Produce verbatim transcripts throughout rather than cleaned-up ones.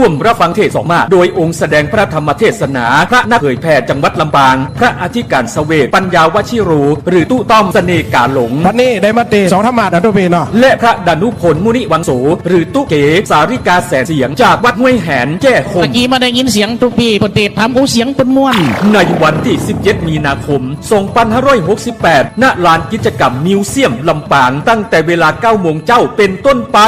ร่วมรับฟังเทศน์สองมาส โดยองค์แสดงพระธรรมเทศนา พระนักเผยแผ่จังหวัดลำปาง พระอธิการเสวต ปัญญาวชิโร หรือตุ๊ต้อมเสน่ห์กาหลง บัดนี้ได้มาเตะสองธรรมาสน์นะตุ๊ปี้เนาะ และพระดานุพล มุนิวังโส หรือตุ๊เก๋ สาริกาแสนเสียง จากวัดห้วยแหน แจ้ห่ม ตะกี้มาได้ยินเสียงตุ๊ปี้เปิ้นเตะถาม โอ้ เสียงเปิ้นม่วน ในวันตี้ สิบเจ็ด มีนาคม สองพันห้าร้อยหกสิบแปด ณ ลานกิจกรรมมิวเซียมลำปาง ตั้งแต่เวลา เก้าโมงเจ๊า เป๋นต้นไป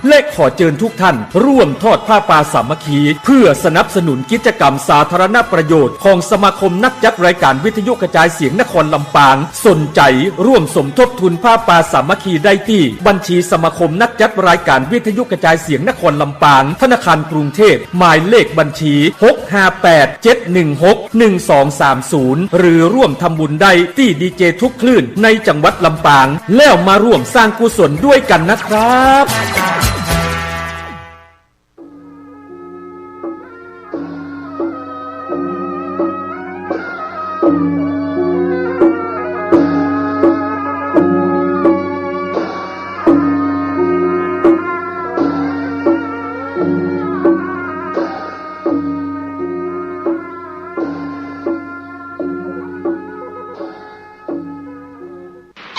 และขอเจิญทุกท่านร่วมทอดผ้าป่าสามัคคี เพื่อสนับสนุนกิจกรรมสาธารณประโยชน์ของสมาคมนักจัดรายการวิทยุกระจายเสียงนครลำปาง สนใจ๋ร่วมสมทบทุนผ้าป่าสามัคคีได้ตี้บัญชีสมาคมนักจัดรายการวิทยุกระจายเสียงนครลำปาง ธนาคารกรุงเทพฯ หมายเลขบัญชี หกห้าแปด เจ็ดหนึ่งหก หนึ่งสองสามศูนย์ หรือร่วมทำบุญได้ตี้ดีเจทุกคลื่นในจังหวัดลำปาง แล้วมาร่วมสร้างกุศลด้วยกันนะครับ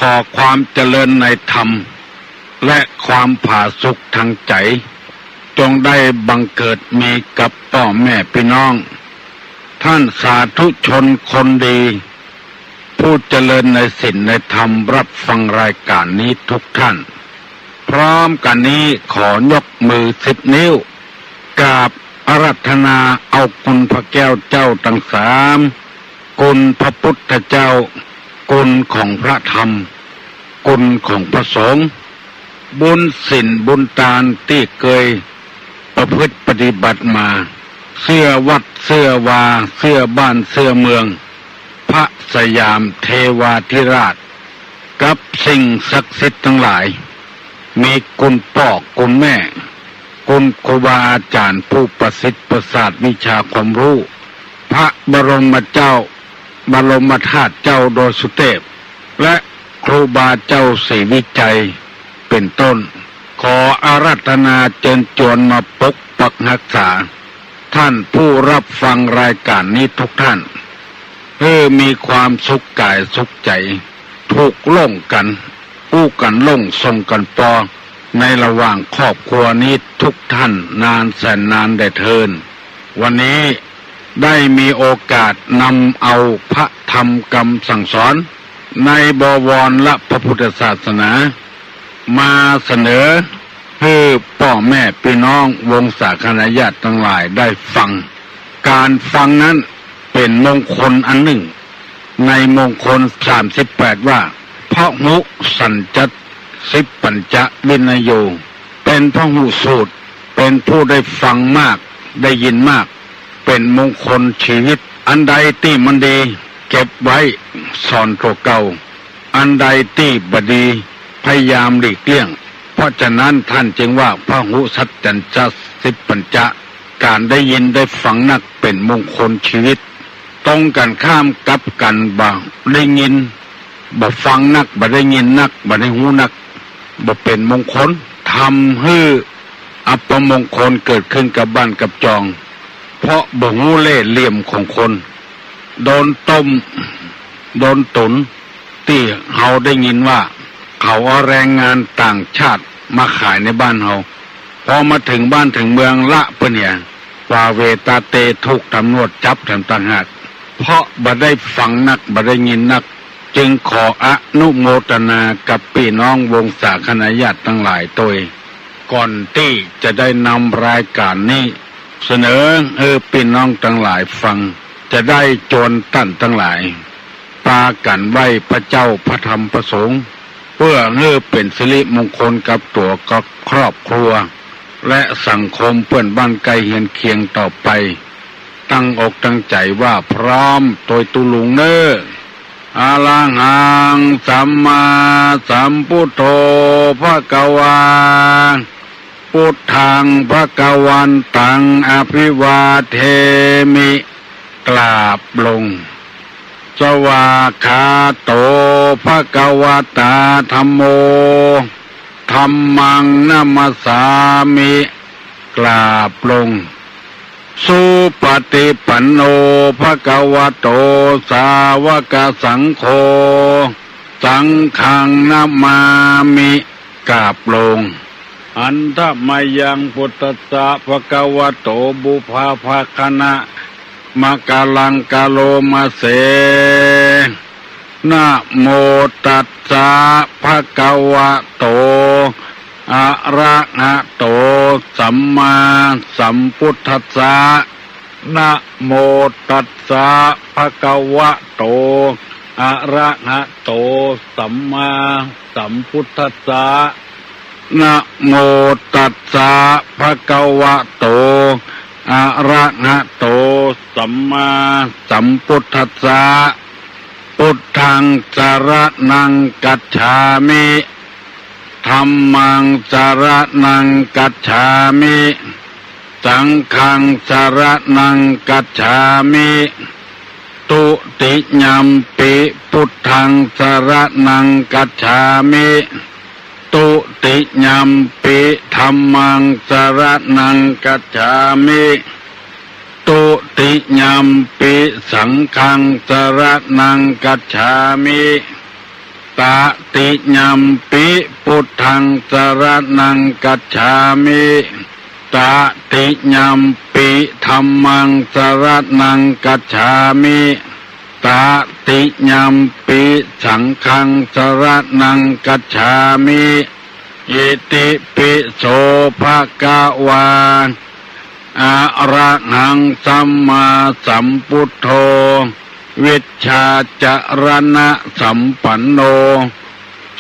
ขอความเจริญในธรรม และความผาสุกทางใจ๋ จงได้บังเกิดมีกับป้อแม่ปี้น้อง ท่านสาธุชนคนดี ผู้เจริญในศีลในธรรม รับฟังรายการนี้ทุกท่าน พร้อมกั๋นนี้ขอยกมือสิบนิ้ว กราบอาราธนาเอาคุณพระแก้วเจ้าตังสาม คุณพระพุทธเจ้า คุณของพระธรรม คุณของพระสงฆ์ บุญศีลบุญตานตี้เกยประพฤติปฏิบัติมา เสื้อวัดเสื้อวา เสื้อบ้านเสื้อเมือง พระสยามเทวาธิราช กับสิ่งศักดิ์สิทธิ์ตังหลาย มีคุณป้อคุณแม่ คุณครูบาอาจ๋ารย์ผู้ประสิทธิ์ประสาทวิชาความฮู้ พระบรมเจ้า บรมธาตุเจ้าดอยสุเตพ และครูบาเจ้าศรีวิชัย เป๋นต้น ขออาราธนาเจิญจวนมาปกปักฮักษา ท่านผู้รับฟังรายการนี้ทุกท่าน หื้อมีความสุขก๋ายสุขใจ๋ ถูกโล่งกั๋น อู้กั๋นโล่งส่งกั๋นปอ ในระหว่างครอบครัวนี้ทุกท่านนานแสนนานแด่เทิน วันนี้ได้มีโอกาสนำเอาพระธรรมกำสั่งสอนในบวรและพระพุทธศาสนา มาเสนอหื้อป้อแม่ปี้น้องวงศาคณาญาติตังหลายได้ฟัง ก๋านฟังนั้นเป๋นมงคลอันนึ่ง ในมงคลสามสิบแปดว่า พหุสัญจะสิปปัญจะวินโย เป๋นพหุสูตร เป๋นผู้ได้ฟังมาก ได้ยินมาก เป๋นมงคลชีวิต อันใดตี้มันดี เก็บไว้สอนตั๋วเก่า อันใดตี้บ่ดี พยายามหลีกเลี่ยง เพราะฉะนั้นท่านจึงว่า พหุสัญจะสิปปัญจะ ก๋านได้ยินได้ฟังนักเป๋นมงคลชีวิต ตรงกั๋นข้ามกลับกั๋น บ่ได้ยิน บ่ฟังนัก บ่ได้ยินนัก บ่ได้ฮู้นัก บ่เป๋นมงคล ทำหื้ออัปมงคลเกิดขึ้นกับบ้านกับจอง เพราะบ่ฮู้เล่ห์เหลี่ยมของคน โดนต้ม โดนตุ๋น ตี้เฮาได้ยินว่า เขาเอาแรงงานต่างชาติมาขายในบ้านเฮา พอมาเถิงบ้านเถิงเมืองละเปิ้นเหีย ว่าเวตาเต ถูกตำรวจจับแถมต่างหาก เพราะบ่ได้ฟังนัก บ่ได้ยินนัก จึงขออนุโมทนากับปี้น้องวงศาคณาญาติตังหลายตวย ก่อนตี้จะได้นำรายการนี้เสนอหื้อปี้น้องตังหลายฟัง จะได้จวนต้านตังหลาย ปากั๋นไหว้พระเจ้าพระธรรมพระสงฆ์ เปื้อหื้อเป๋นสิริมงคลกับตั๋วกับครอบครัว และสังคมเปื้อนบ้านใก้เฮือนเคียงต่อไป ตั้งอกตั้งใจ๋ว่าพร้อมตวยตุ๊ลุงเน่อ อะระหัง สัมมาสัมพุทโธ ภะคะวา พุทธัง ภะคะวันตัง อะภิวาเทมิ กราบลง สวากขาโต ภะคะวะตา ธัมโม ธัมมัง นะมัสสามิ กราบลง สุปฏิปันโน ภะคะวะโต สาวกสังโฆ สังฆังนะมามิ กราบลง หันทะมะยัง พุทธัสสะ ภะคะวะโต บุพพาภาคะนะ มะกะลัง กะโรมะเส นะโมตัสสะ ภะคะวะโต อะระหะโต สัมมาสัมพุทธัสสะ นะโมตัสสะ ภะคะวะโต อะระหะโต สัมมาสัมพุทธัสสะ นะโมตัสสะ ภะคะวะโต อะระหะโต สัมมาสัมพุทธัสสะ พุทธัง สะระณัง กัจฉามิ ธัมมัง สะระณัง กัจฉามิ สังฆัง สะระณัง กัจฉามิ ทุติยัมปิ พุทธัง สะระณัง กัจฉามิ ทุติยัมปิ ธัมมัง สะระณัง กัจฉามิ ทุติยัมปิ สังฆัง สะระณัง กัจฉามิ ตติยัมปิ พุทธัง สะระณัง กัจฉามิ ตติยัมปิ ธัมมัง สะระณัง กัจฉามิ ตติยัมปิ สังฆัง สะระณัง กัจฉามิ อิติปิโส ภะคะวา อะระหัง สัมมาสัมพุทโธ วิชชาจะรณะสัมปันโน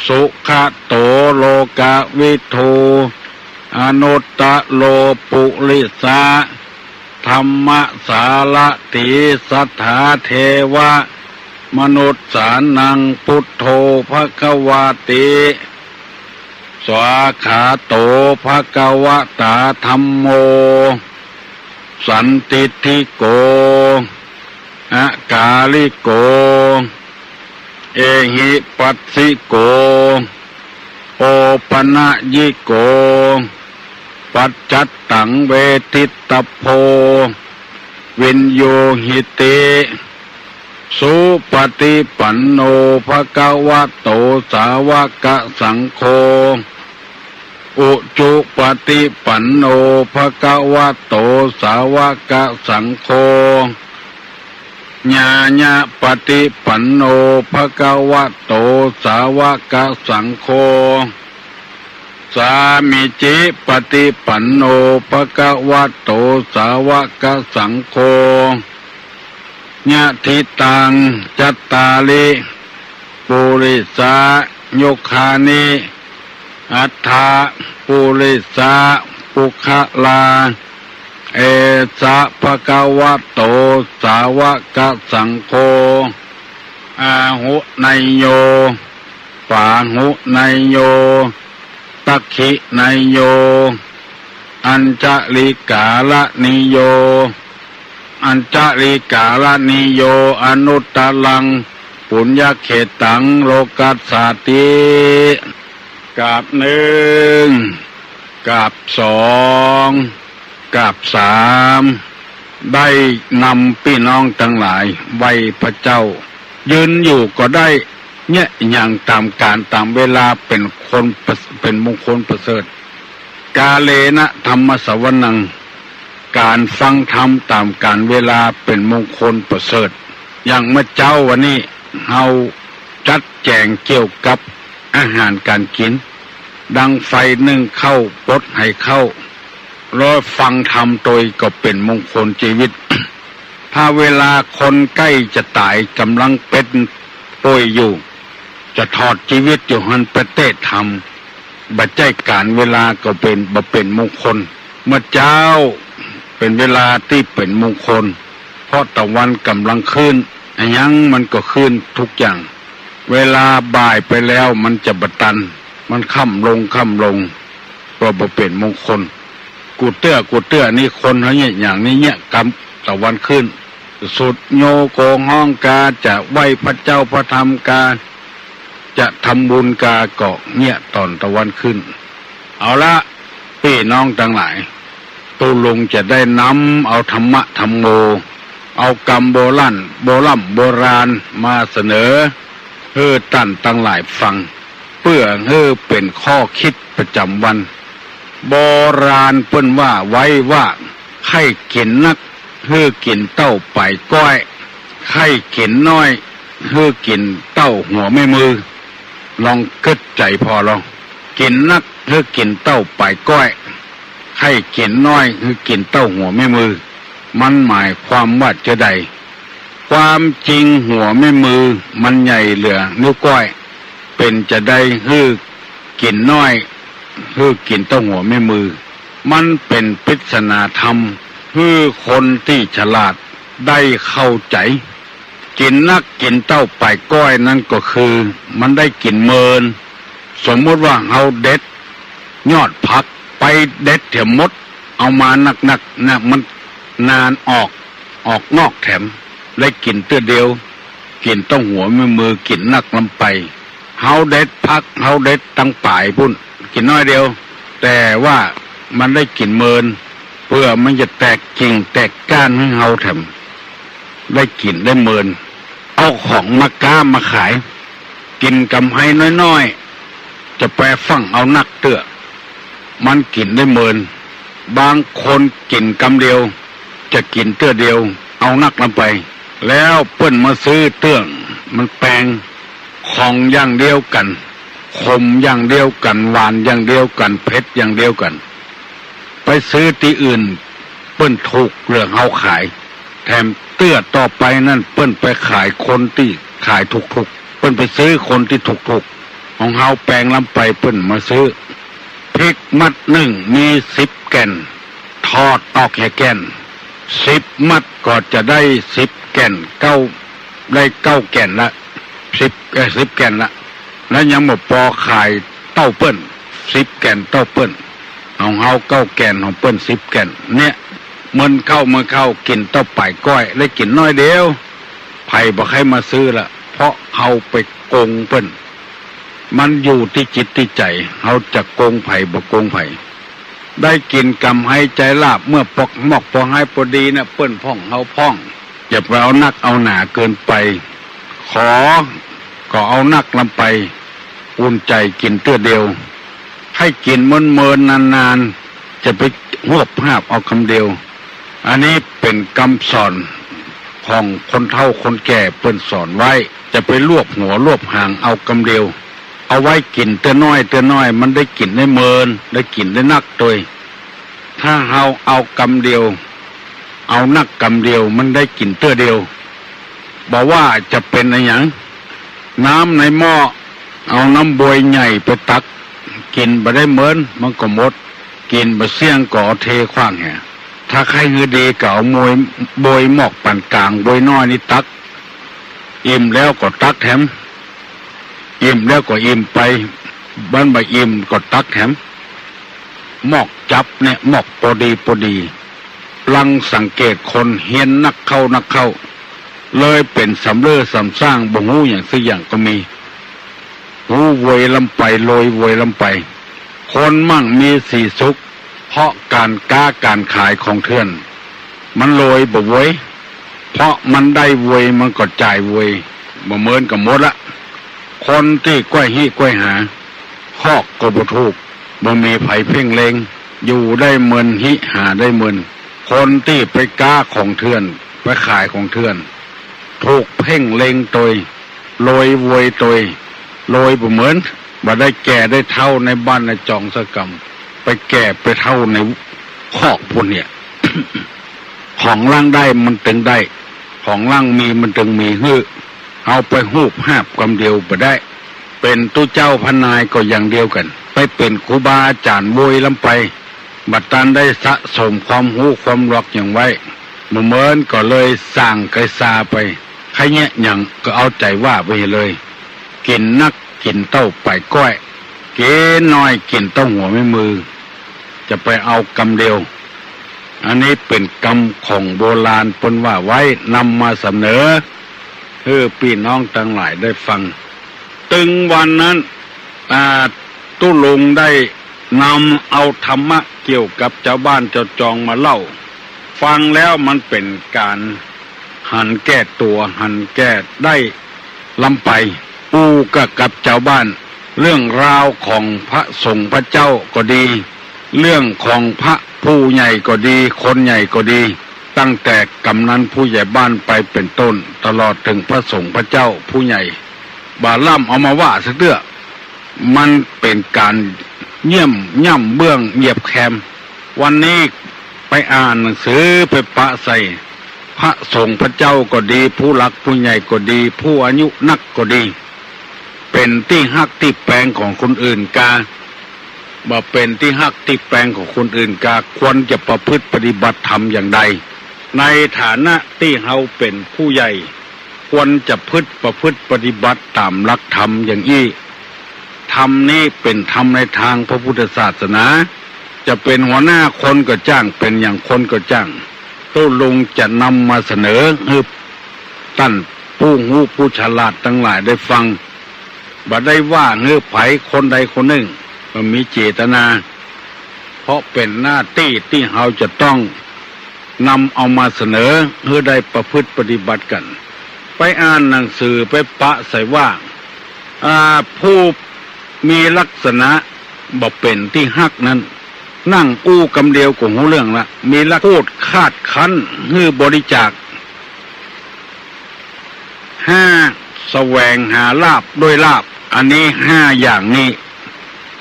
สุขะโต โลกะวิทู อนุตตะโร ปุริสะ ธัมมะสารถี สัตถาเทวะ มนุสสานัง พุทโธ ภะคะวาติ สวาขาโต ภะคะวะตา ธัมโม สันทิฏฐิโก อะกาลิโก เอหิปัสสิโก โอปะนะยิโก ปัจจัตตัง เวทิตตะโพ วิญญูหิติ สุปฏิปันโน ภะคะวะโต สาวกสังโฆ อุจุปฏิปันโน ภะคะวะโต สาวกสังโฆ ญาณะปฏิปันโน ภะคะวะโต สาวกสังโฆ สามีจิปฏิปันโน ภะคะวะโต สาวกสังโฆ ยะถิตัง จัตตาริ ปุริสายุคานิ อัตถะ ปุริสะ ปุคคลา เอสะ ภะคะวะโต สาวกสังโฆ อาหุเนยโย ปาหุเนยโย ตักขิเนยโย อัญชลิกาลนิโย อัญชลิกาลนิโย อนุตตรัง ปุญญเขตตัง โลกัสสาติ กราบหนึ่ง กราบสอง กราบสาม ได้นำปี้น้องตังหลายไหว้พระเจ้า ยืนอยู่ก็ได้ เยียะหยั่งต๋ามก๋าลต๋ามเวลาเป๋นคนประ เป๋นมงคลประเสริฐ กาเลนะ ธัมมะสะวะนัง ก๋านฟังธรรมต๋ามก๋าลเวลาเป๋นมงคลประเสริฐ อย่างเมื่อเจ๊าวันนี้ เฮาจัดแจ๋งเกี่ยวกับอาหารก๋านกิ๋น ดังไฟนึ่งข้าว ปดไหข้าว แล้วฟังธรรมตวยก็เป๋นมงคลจีวิต ถ้าเวลาคนใก้จะต๋าย ก่ำลังเป๋นป่วยอยู่ จะถอดจีวิตอยู่หั้นไปเต๊ธรรม บ่ใจ้ก๋าลเวลาก็เป๋น บ่เป๋นมงคล เมื่อเจ๊าเป๋นเวลาตี้เป๋นมงคล เพราะตะวันก่ำลังขึ้น อะหยังมันก็ขึ้นทุกอย่าง เวลาบ่ายไปแล้วมันจะบ่ตัน มันค่ำลง ค่ำลง ก็บ่เป๋นมงคล กู้เตื้อ กู้เตื้อ นี่คนเฮาเยียะหยั่งนี้เยียะกำตะวันขึ้น สุดโยโกฮ้องกา จะไหว้พระเจ้าพระธรรมกา จะทำบุญกา ก็เยียะต๋อนตะวันขึ้น เอาละ ปี้น้องตังหลาย ตุ๊ลุงจะได้นำเอาธรรมะธัมโม เอากำโบราณ โบร่ำโบราณมาเสนอหื้อต้านตังหลายฟัง เปื้อหื้อเป๋นข้อคิดประจ๋ำวัน โบราณเปิ้นว่าไว้ว่า ใค่กิ๋นนัก หื้อกิ๋นเต้าป๋ายก๊อย ใค่กิ๋นน้อย หื้อกิ๋นเต้าหัวแม่มือ ลองกึ๊ดใจ๋ผ่อลอง กิ๋นนัก หื้อกิ๋นเต้าป๋ายก๊อย ใค่กิ๋นน้อย หื้อกิ๋นเต้าหัวแม่มือ มันหมายความว่าจาใด ความจริงหัวแม่มือมันใหญ่เหลือนิ้วก้อย เป๋นจาใดหื้อกิ๋นน้อย หื้อกิ๋นเต้าหัวแม่มือ มันเป๋นปริศนาธรรม หื้อคนตี้ฉลาดได้เข้าใจ๋ กิ๋นนักกิ๋นเต้าป๋ายก๊อยนั้นก็คือ มันได้กิ๋นเมิน สมมุติว่าเฮาเด็ดยอดผักไปเด็ดแถมหมด เอามานักๆ นะ มันนานออก ออกนอกแถม ได้กิ๋นเตื้อเดียว กิ๋นเต้าหัวแม่มือกิ๋นนักล้ำไป เฮาเด็ดผัก เฮาเด็ดตังป๋ายปู้น กิ๋นน้อยเดียว แต่ว่ามันได้กิ๋นเมิน เปื้อมันจะแตกกิ่งแตกก้านหื้อเฮาแถม ได้กิ๋นได้เมิน เอาของมาก๊ามาขาย กิ๋นกำไรน้อยๆ จะไปฟั่งเอานักเตื้อ มันกิ๋นได้เมิน บางคนกิ๋นกำเดียว จะกิ๋นเตื้อเดียว เอานักล้ำไป แล้วเปิ้นมาซื้อเตื้อง มันแปง ของอย่างเดียวกั๋น ขมอย่างเดียวกั๋น หวานอย่างเดียวกั๋น เผ็ดอย่างเดียวกั๋น ไปซื้อตี้อื่น เปิ้นถูกเหลือเฮาขาย แถมเตื้อต่อไปนั้นเปิ้นไปขายคนตี้ขายถูกๆ เปิ้นไปซื้อคนตี้ถูกๆ ของเฮาแปงล้ำไปเปิ้นมาซื้อ พริกมัดนึ่งมีสิบแก่น ถอดออกแหมแก่น สิบมัดก็จะได้สิบแก่น เก้า ได้เก้าแก่นละ สิบ เอ่อ สิบแก่นละ แล้วยังบ่ปอขายเต้าเปิ้น สิบแก่นเต้าเปิ้น ของเฮาเก้าแก่น ของเปิ้นสิบแก่น เนี่ย เมินเข้า เมินเข้า กิ๋นเต้าป๋ายก๊อย ได้กิ๋นน้อยเดียว ใผบ่ใค่มาซื้อละ เพราะเฮาไปโกงเปิ้น มันอยู่ตี้จิตตี้ใจ๋ เฮาจะโกงใผบ่โกงใผ ได้กิ๋นกำไรใจ๋ลาภ เมื่อปอกหมอกปอกหายปอดีนะ เปิ้นพ่องเฮาพ่อง อย่าไปเอานักเอาหนาเกินไป ขอก็เอานักล้ำไป อุ่นใจ๋กิ๋นเตื้อเดียว ใค่กิ๋นเมินๆ นานๆ จะไปหวบหาบเอากำเดียว อันนี้เป๋นกำสอนของคนเฒ่าคนแก่เปิ้นสอนไว้ จะไปรวบหัวรวบหางเอากำเดียว เอาไว้กิ๋นเตื้อน้อยเตื้อน้อย มันได้กิ๋นได้เมิน ได้กิ๋นได้นักตวย ถ้าเฮาเอากำเดียว เอานักกำเดียว มันได้กิ๋นเตื้อเดียว บ่ว่าจะเป๋นอะหยัง น้ำในหม้อ เอาน้ำบวยใหญ่ไปตัก กิ๋นบ่ได้เมิน มันก็หมด กิ๋นบ่เสี้ยงก็เอาเทขว้างแหม ถ้าใค่หื้อดีก็เอาบวย บวยหมอกปานก๋าง บวยน้อยนี่ตัก อิ่มแล้วก็ตักแถม อิ่มแล้วก็อิ่มไป บันบ่อิ่มก็ตักแถม หมอกจับเนี่ย หมอกปอดีปอดี ปลังสังเกตคนเฮี้ยนนักเข้านักเข้า เลยเป๋นสำเริ้อสำซ้าง บ่ฮู้หยังสักอย่างก็มี ฮู้โวยล้ำไป โวยโวยล้ำไป คนมั่งมีสีสุข เพราะก๋านก๊าก๋านขายของเถื่อน มันโวยบ่โวย เพราะมันได้โวยมันก็จ่ายโวย บ่เมินก็หมดละ คนตี้ใก้หิใก้หา คอกก็บ่ถูก บ่มีใผเพ่งเล็ง อยู่ได้เมิน หิหาได้เมิน คนตี้ไปก๊าของเถื่อน ไปขายของเถื่อน ถูกเพ่งเล็งตวย โวยโวยตวย โวยบ่เมิน บ่ได้แก่ได้เฒ่าในบ้านในจองสักกำ ไปแก่ไปเฒ่าในคอกปู้นเนี่ย ของหลังได้มันตึงได้ ของหลังมีมันตึงมีหื้อ เอาไปหวบหาบกำเดียวบ่ได้ เป๋นตุ๊เจ้าพระนายก็อย่างเดียวกั๋น ไปเป๋นครูบาอาจ๋ารย์โวยล้ำไป บ่ตันได้สะสมความฮู้ความหลอกหยังไว้ บ่เมินก็เลยส่างไกซาไป ใค่เยียะหยังก็เอาใจ๋ว่าไปเลย กิ๋นนักกิ๋นเต้าป๋ายก๊อย กิ๋นน้อยกิ๋นเต้าหัวแม่มือ จะไปเอากำเดียว อันนี้เป๋นกำของโบราณเปิ้นว่าไว้ นำมาเสนอ หื้อปี้น้องตังหลายได้ฟัง ตึงวันนั้น อ่า ตุ๊ลุงได้ นำเอาธรรมะเกี่ยวกับจาวบ้านจาวจองมาเล่า ฟังแล้วมันเป๋นก๋านหันแก้ตั๋ว หันแก้ได้ล้ำไป อู้กั๋นกับจาวบ้าน เรื่องราวของพระสงฆ์พระเจ้าก็ดี เรื่องของพระผู้ใหญ่ก็ดี คนใหญ่ก็ดี ตั้งแต่ก๋ำนันผู้ใหญ่บ้านไปเป๋นต้น ตลอดเถิงพระสงฆ์พระเจ้าผู้ใหญ่ บ่ล้ำเอามาว่าสักเตื้อ มันเป๋นก๋านเยี่ยมย่ำเบื้องเหยียบแคม วันนี้ไปอ่านหนังสือไปปะใส่ พระสงฆ์พระเจ้าก็ดี ผู้หลักผู้ใหญ่ก็ดี ผู้อายุนักก็ดี เป๋นตี้ฮักตี้แปงของคนอื่นกา บ่เป๋นตี้ฮักตี้แปงของคนอื่นกา ควรจะประพฤติปฏิบัติธรรมอย่างใด ในฐานะตี้เฮาเป๋นผู้ใหญ่ ควรจะพฤติ ประพฤติปฏิบัติต๋ามหลักธรรมอย่างอี้ ธรรมนี้เป๋นธรรมในตางพระพุทธศาสนา จะเป๋นหัวหน้าคนก็จ้าง เป๋นอย่างคนก็จ้าง ตุ๊ลุงจะนำมาเสนอหื้อต้านผู้ฮู้ผู้ฉลาดตังหลายได้ฟัง บ่ได้ว่าหื้อใผคนใดคนนึ่ง บ่มีเจตนา เพราะเป๋นหน้าตี้ตี้เฮาจะต้อง นำเอามาเสนอหื้อได้ประพฤติปฏิบัติกั๋น ไปอ่านหนังสือไปปะใส่ว่า อ่า ผู้มีลักษณะบ่เป๋นตี้ฮักนั้น นั่งอู้กำเดียวก็ฮู้เรื่องละ มีลัก พูดคาดคั้นหื้อบริจาค ห้า แสวงหาลาภด้วยลาภ อันนี้ห้าอย่างนี้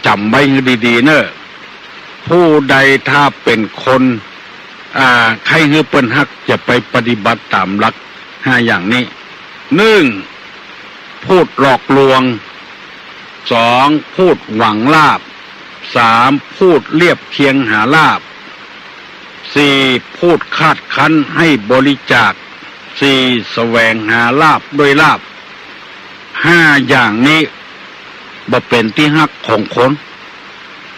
จ๋ำไว้หื้อดีๆ เน่อ ผู้ใดถ้าเป๋นคน อ่า ใค่หื้อเปิ้นฮัก จะไปปฏิบัติต๋ามหลักห้าอย่างนี้ นึ่ง พูดหลอกลวง สอง พูดหวังลาภ สาม พูดเลียบเคียงหาลาภ สี่ พูดคาดคั้นให้บริจาค สี่ แสวงหาลาภด้วยลาภ ห้าอย่างนี้บ่เป๋นตี้ฮักของคน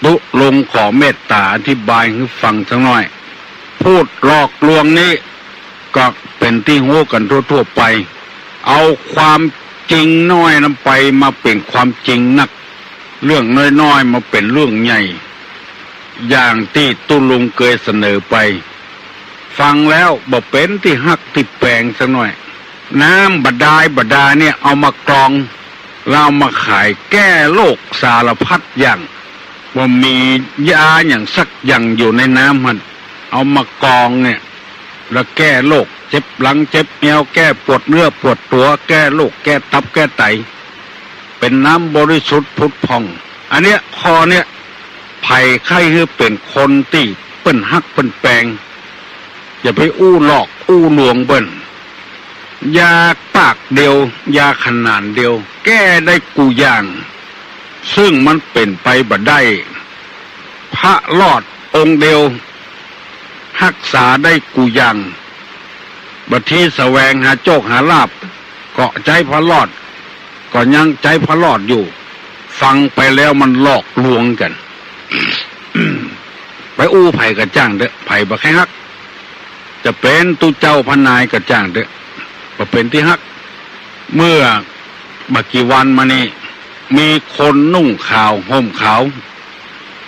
ตุ๊ลุงขอเมตต๋าอธิบายหื้อฟังสักหน้อย พูดหลอกลวงนี้ก็เป๋นตี้ฮู้กั๋นทั่วๆ ไป เอาความจริงน้อยนั้นไปมาเป๋นความจริงนัก เรื่องน้อยๆ มาเป๋นเรื่องใหญ่ อย่างตี้ตุ๊ลุงเกยเสนอไป ฟังแล้วบ่เป๋นตี้ฮักตี้แปงสักหน้อย น้ำบาดาลบาดาลเนี่ยเอามากรอง แล้วเอามาขายแก้โรคสารพัดอย่าง บ่มียาอย่างสักอย่างอยู่ในน้ำหั้น เอามากรองเนี่ย แล้วแก้โรคเจ็บหลังเจ็บเอว แก้ปวดเนื้อปวดตั๋ว แก้โรคแก้ตับแก้ไต เป๋นน้ำบริสุทธิ์ผุดผ่อง อันเนี้ย ข้อเนี้ย ใผใค่หื้อเป๋นคนตี้เปิ้นฮักเปิ้นแปง อย่าไปอู้หลอกอู้ลวงเปิ้น ยาปากเดียว ยาขนานเดียว แก้ได้กู้อย่าง ซึ่งมันเป๋นไปบ่ได้ พระรอดองค์เดียว ฮักษาได้กู้อย่าง บางทีแสวงหาโจคหาลาภ ก็ใจ๊พระรอด ก็ยังใจ๊พระรอดอยู่ ฟังไปแล้วมันหลอกลวงกั๋น ไปอู้ใผก็จ้างเต๊อะ ใผบ่ใค่ฮัก จะเป๋นตุ๊เจ้าพระนายก็จ้างเต๊อะ บ่เป๋นตี้ฮัก เมื่อบ่กี่วันมานี้ มีคนนุ่งขาวห่มขาว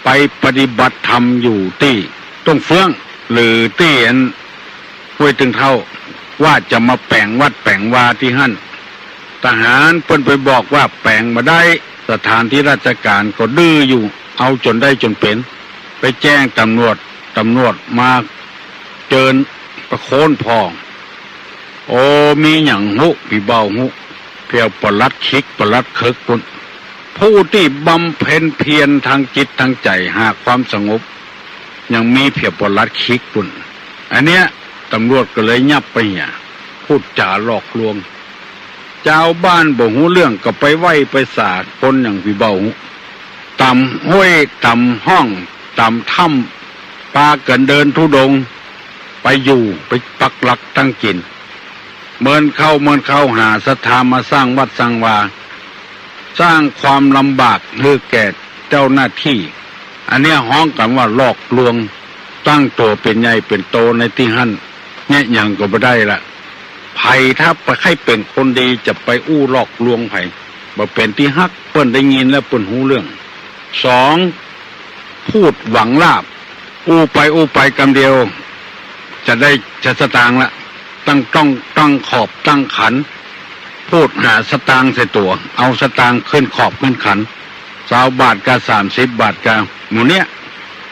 ไปปฏิบัติธรรมอยู่ตี้ต้งเฟื้อง หรือตี้อันห้วยตึงเถ้า ว่าจะมาแป๋งวัดแป๋งวาตี้หั้น ทหารเปิ้นไปบอกว่าแป๋งบ่ได้ สถานที่ราชการก็ดื้ออยู่ เอาจ๋นได้จ๋นเป๋น ไปแจ้งตำรวจ ตำรวจมาเจิญประโคนผ่อง โอ้ มีหยังฮู้ ปี้เบาฮู้ เผียปลัดคิกปลัดเคิกปุ้น ผู้ตี้บำเพ็ญเพียรตางจิตตางใจ๋หาความสงบ ยังมีเผียปลัดคิกปุ้น อันเนี้ย ตำรวจก็เลยยับไปเหีย พูดจ๋าหลอกลวง จาวบ้านบ่ฮู้เรื่องก็ไปไหว้ไปสาคนอย่างปี้เบาฮู้ ต๋ามห้วยต๋ามฮ่องต๋ามถ้ำ ปากั๋นเดินธุดงค์ ไปอยู่ไปปักหลักตั้งกิ๋น เมินเข้าเมินเข้าหาศรัทธามาสร้างวัดสร้างวา สร้างความลำบากหื้อแก่เจ้าหน้าตี้ อันเนี้ยฮ้องกั๋นว่าหลอกลวง ตั้งตั๋วเป๋นใหญ่เป๋นโตในตี้หั้น เยียะหยังก็บ่ได้ละ ใผถ้าใค่เป๋นคนดีจะไปอู้หลอกลวงใผ บ่เป๋นตี้ฮัก เปิ้นได้ยินแล้วเปิ้นฮู้เรื่อง สอง พูดหวังลาภ อู้ไปอู้ไปกำเดียว จะได้ จะสตางค์ละ ตั้งต้องตั้งขอบตั้งขัน พูดหาสตางค์ใส่ตั๋ว เอาสตางค์ขึ้นขอบขึ้นขัน ซาวบาทกาสามสิบบาทกา หมู่เนี้ย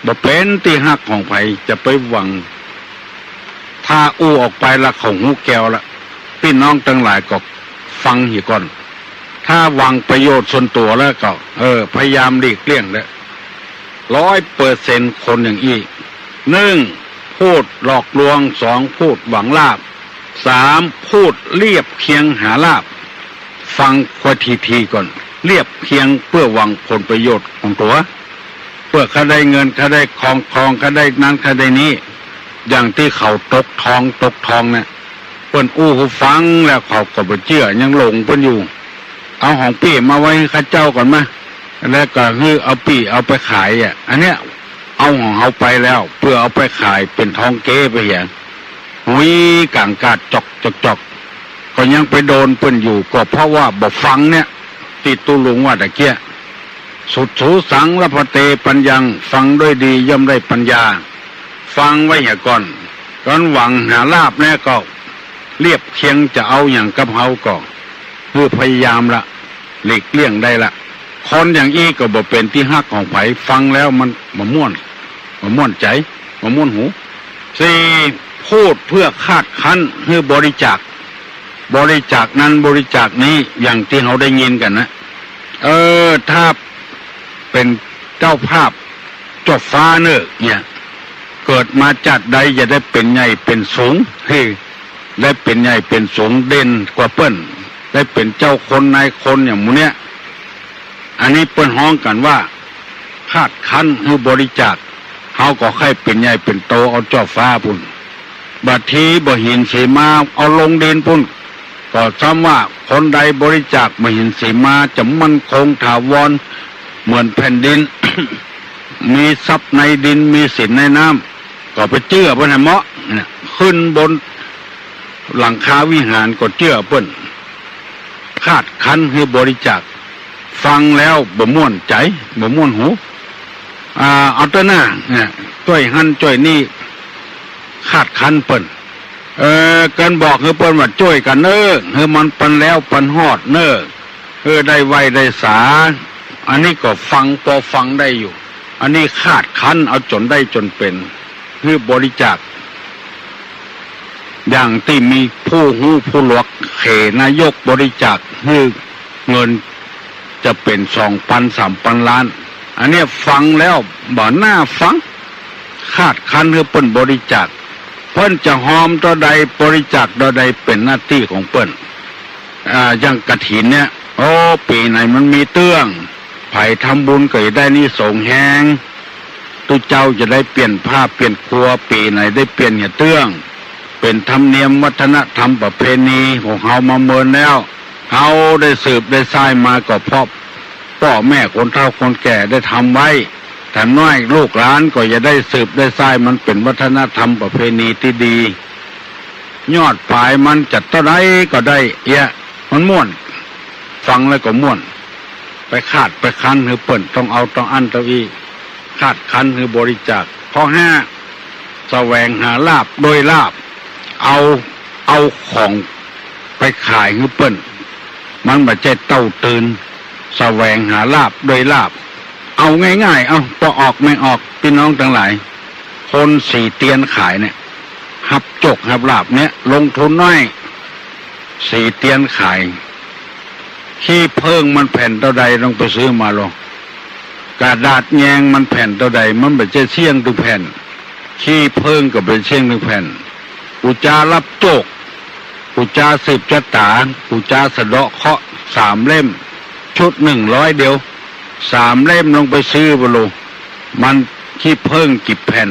บ่เป๋นตี้ฮักของใผ จะไปหวัง ถ้าอู้ออกไปละเขาหูแก้วละ ปี้น้องตังหลายก็ฟังเหียก่อน ถ้าหวังประโยชน์ส่วนตั๋วแล้วก็ เออ พยายามหลีกเลี่ยงเต๊อะ ร้อยเปอร์เซ็นต์ คนอย่างอี้ นึ่ง พูดหลอกลวง สอง พูดหวังลาภ สาม พูดเรียบเคียงหาลาภ ฟังข้อทีๆ ก่อน เรียบเคียงเปื้อหวังผลประโยชน์ของตั๋ว เปื้อข้าได้เงิน ข้าได้คอง คอง ข้าได้นั้น ข้าได้นี้ อย่างตี้เขาตกท้อง ตกท้องเนี่ย เปิ้นอู้หื้อฟังแล้วเขาก็บ่เจื้อ ยังหลงเปิ้นอยู่ เอาของปี้มาไว้หื้อข้าเจ้าก่อนมะ แล้วก็หื้อเอาปี้เอาไปขายอ่ะ อันเนี้ย เอาของเฮาไปแล้ว เปื้อเอาไปขายเป๋นทองเก๊ไปเหีย หุยก๋างกาดจอกจอกจอก ก็ยังไปโดนเปิ้นอยู่ ก็เพราะว่าบ่ฟังเนี่ย ตี้ตุ๊ลุงว่าตะเกีย สุดสูสัง ละพันเต ปัญญัง ฟังด้วยดีย่อมได้ปัญญา ฟังไว้เหียก่อน ก่อนหวังหาลาภเนี่ยก็ เรียบเคียงจะเอาหยังกับเฮาก็ คือพยายามละ หลีกเลี่ยงได้ละ คนอย่างอี้ก็บ่เป๋นตี้ฮักของใผ ฟังแล้วมันบ่ม่วน บ่ม่วนใจ๋ บ่ม่วนหู สี่ พูดเปื้อคาดคั้นหื้อบริจาค บริจาคนั้นบริจาคนี้ อย่างตี้เฮาได้ยินกั๋นนะ เออ ถ้าเป๋นเจ้าภาพ เจ้าฟ้าเน่อเนี่ย เกิดมาจาติใดอย่าได้เป๋นใหญ่เป๋นสูง หื้อได้เป๋นใหญ่เป๋นสูง เด่นกว่าเปิ้น ได้เป๋นเจ้าคนนายคนอย่างหมู่เนี้ย อันนี้เปิ้นฮ้องกั๋นว่า คาดคั้นหื้อบริจาค เฮาก็ใค่เป๋นใหญ่เป๋นโตเอาเจ้าฟ้าปู้น บางทีบ่าหินสีมาเอาลงดินปู้น ก็ซ้ำว่าคนใดบริจาคบ่าหินสีมาจะมั่นคงถาวร เหมือนแผ่นดิน มีทรัพย์ในดิน มีสินในน้ำ ก็ไปเจื้อเปิ้นแหมเนาะ เนี่ย ขึ้นบนหลังคาวิหารก็เจื้อเปิ้น คาดคั้นหื้อบริจาค ฟังแล้วบ่ม่วนใจ๋ บ่ม่วนหู อ่า เอาเต๊อะหน้า เนี่ย จ้วยหั้นจ้วยนี่ คาดคั้นเปิ้น เออ การบอกหื้อเปิ้นว่าจ้วยกั๋นเน่อ หื้อมันปันแล้วปันฮอดเน่อ เออ ได้ไหว้ได้สา อันนี้ก็ฟัง ปอฟังได้อยู่ อันนี้คาดคั้นเอาจ๋นได้จ๋นเป๋น หื้อบริจาค อย่างตี้มีผู้ฮู้ผู้หลวกเขนายกบริจาคหื้อเงินจะเป๋นสองปันสามปันล้าน อันเนี้ยฟังแล้วบ่น่าฟัง คาดคั้นหื้อเปิ้นบริจาค เปิ้นจะฮอมเต้าใดบริจาคเต้าใดเป๋นหน้าตี้ของเปิ้น อ่า อย่างกฐินเนี่ย โอ้ ปี๋ไหนมันมีเตื้อง ใผทำบุญก็จะได้อานิสงส์แฮง ตุ๊เจ้าจะได้เปลี่ยนผ้าเปลี่ยนครัว ปี๋ไหนได้เปลี่ยนเหียเตื้อง เป๋นธรรมเนียมวัฒนธรรมประเพณีของเฮามาเมินแล้ว เฮาได้สืบได้สานมาก็เพราะป้อแม่คนเฒ่าคนแก่ได้ทำไว้ แถมน้อยลูกหลานก็จะได้สืบได้สาน มันเป๋นวัฒนธรรมประเพณีตี้ดี ยอดปลายมันจะเต้าใดก็ได้เอียะ มันม่วน ฟังแล้วก็ม่วน ไปคาดไปคั้นหื้อเปิ้นต้องเอาต้องอั้นเต้าอี้ คาดคั้นหื้อบริจาค ข้อห้า แสวงหาลาภด้วยลาภ เอา เอาของไปขายหื้อเปิ้น มันบ่ใจ้เต้าตื่น แสวงหาลาภด้วยลาภ เอาง่ายๆ เอา ปอออกแม่งออก ปี้น้องตังหลาย คนสีเตียนขายเนี่ย ฮับโจคฮับลาภเนี่ย ลงทุนน้อย สีเตียนขาย ขี้เผิ้งมันแผ่นเต้าใด ต้องไปซื้อมาลอง กระดาษแยงมันแผ่นเต้าใด มันบ่ใจ้เสี้ยงตึงแผ่น ขี้เผิ้งก็บ่ใจ้เสี้ยงตึงแผ่น ปู๋จาฮับโจค ปู๋จาสืบจะต๋า ปู๋จาสะเดาะเคราะห์ สามเล่ม ชุดหนึ่งร้อยเดียว สามเล่มลองไปซื้อบ่ลอง มันขี้เผิ้งกี่แผ่น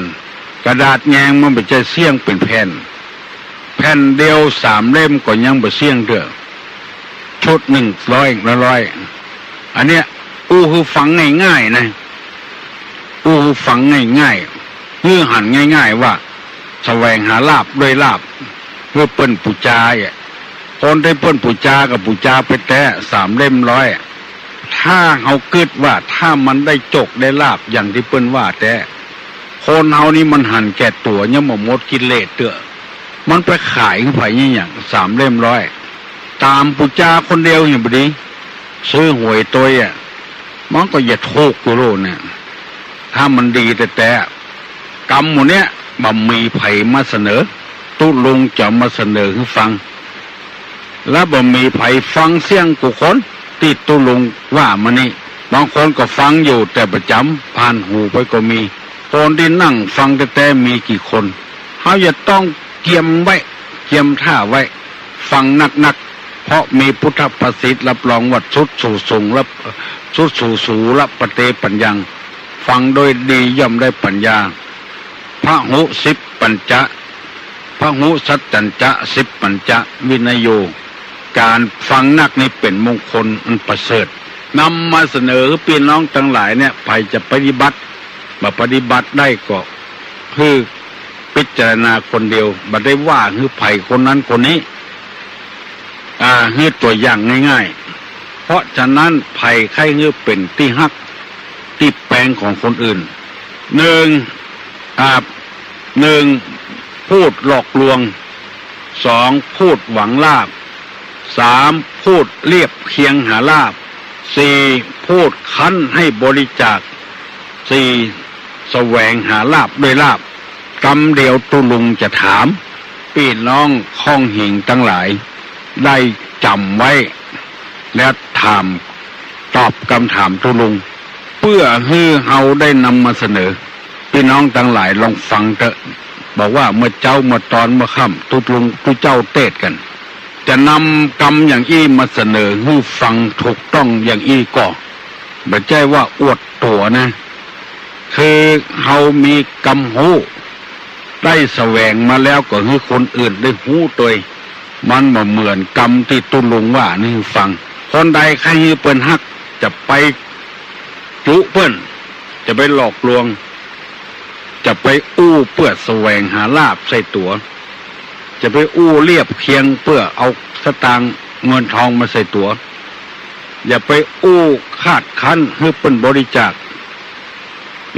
กระดาษแยงมันบ่ใจ้เสี้ยงเป๋นแผ่น แผ่นเดียวสามเล่มก็ยังบ่เสี้ยงเตื้อ ชุดหนึ่งร้อยละร้อย อันเนี้ยอู้หื้อฟังง่ายๆ นะ อู้หื้อฟังง่ายๆ หื้อหันง่ายๆ ว่า แสวงหาลาภด้วยลาภ หื้อเปิ้นปู๋จาอ่ะ คนตี้เปิ้นปู๋จาก็ปู๋จาไปแต๊ สามเล่มร้อย ท ถ้าเฮากึ๊ดว่าถ้ามันได้โจคได้ลาภอย่างตี้เปิ้นว่าแต๊ คนเฮานี่มันหันแก่ตั๋วยังบ่หมดกิเลสเตื้อ มันไปขายหื้อใผเนี่ยหยัง สามเล่มร้อย ต๋ามปู่จาคนเดียวนี่บ่ดี ซื้อหวยตวยอะ มันก็จะถูกอยู่โลกเนี่ย ถ้ามันดีแต๊ๆ กำหมู่เนี้ยบ่มีใผมาเสนอ ตุ๊ลุงจะมาเสนอหื้อฟัง และบ่มีใผฟังเสี้ยงกู้คนตี้ตุ๊ลุงว่ามานี่ บางคนก็ฟังอยู่แต่บ่จ๋ำ ผ่านหูไปก็มี คนตี้นั่งฟังแต๊ๆ มีกี่คน เฮาจะต้องเกียมไว้ เกียมท่าไว้ ฟังนักๆ เพราะมีพุทธภาษิตรับรองว่า สุตสูสุงละ สุตสูสูละปะเตปัญญัง ฟังโดยดีย่อมได้ปัญญา พหุสิปปัญจะ พหุสัจจัญจะ สิปปัญจะ วินโย ก๋านฟังนักนี่เป๋นมงคลอันประเสริฐ นำมาเสนอหื้อปี้น้องตังหลายเนี่ย ใผจะปฏิบัติ บ่ปฏิบัติได้ก็หื้อพิจารณาคนเดียว บ่ได้ว่าหื้อใผคนนั้นคนนี้ อ่า หื้อตั๋วอย่างง่ายๆ เพราะฉะนั้นใผใค่หื้อเป๋นตี้ฮัก ตี้แปงของคนอื่น หนึ่ง อ่า หนึ่ง พูดหลอกลวง สอง พูดหวังลาภ สาม พูดเลียบเคียงหาลาภ สี่ พูดคั้นให้บริจาค สี่ แสวงหาลาภด้วยลาภ กำเดียวตุ๊ลุงจะถาม ปี้น้องข้องหิงตังหลาย ได้จ๋ำไว้ และถาม ตอบกำถามตุ๊ลุง เปื้อหื้อเฮาได้นำมาเสนอ ปี้น้องตังหลายลองฟังเต๊อะ บอกว่าเมื่อเจ๊าเมื่อตอนเมื่อค่ำตุ๊ลุงตุ๊เจ้าเตสน์กั๋น จะนำกำอย่างอี้มาเสนอหื้อฟังถูกต้องอย่างอี้ก่อ บ่ใจ้ว่าอวดตั๋วนะ คือเฮามีกำฮู้ ได้แสวงมาแล้วก็หื้อคนอื่นได้ฮู้ตวย มันบ่เหมือนกำตี้ตุ๊ลุงว่านี่หื้อฟัง คนใดใค่หื้อเปิ้นฮัก จะไปจุเปิ้น จะไปหลอกลวง จะไปอู้เปื้อแสวงหาลาภใส่ตั๋ว จะไปอู้เลียบเคียงเปื้อเอาสตางค์เงินทองมาใส่ตั๋ว อย่าไปอู้คาดคั้นหื้อเปิ้นบริจาค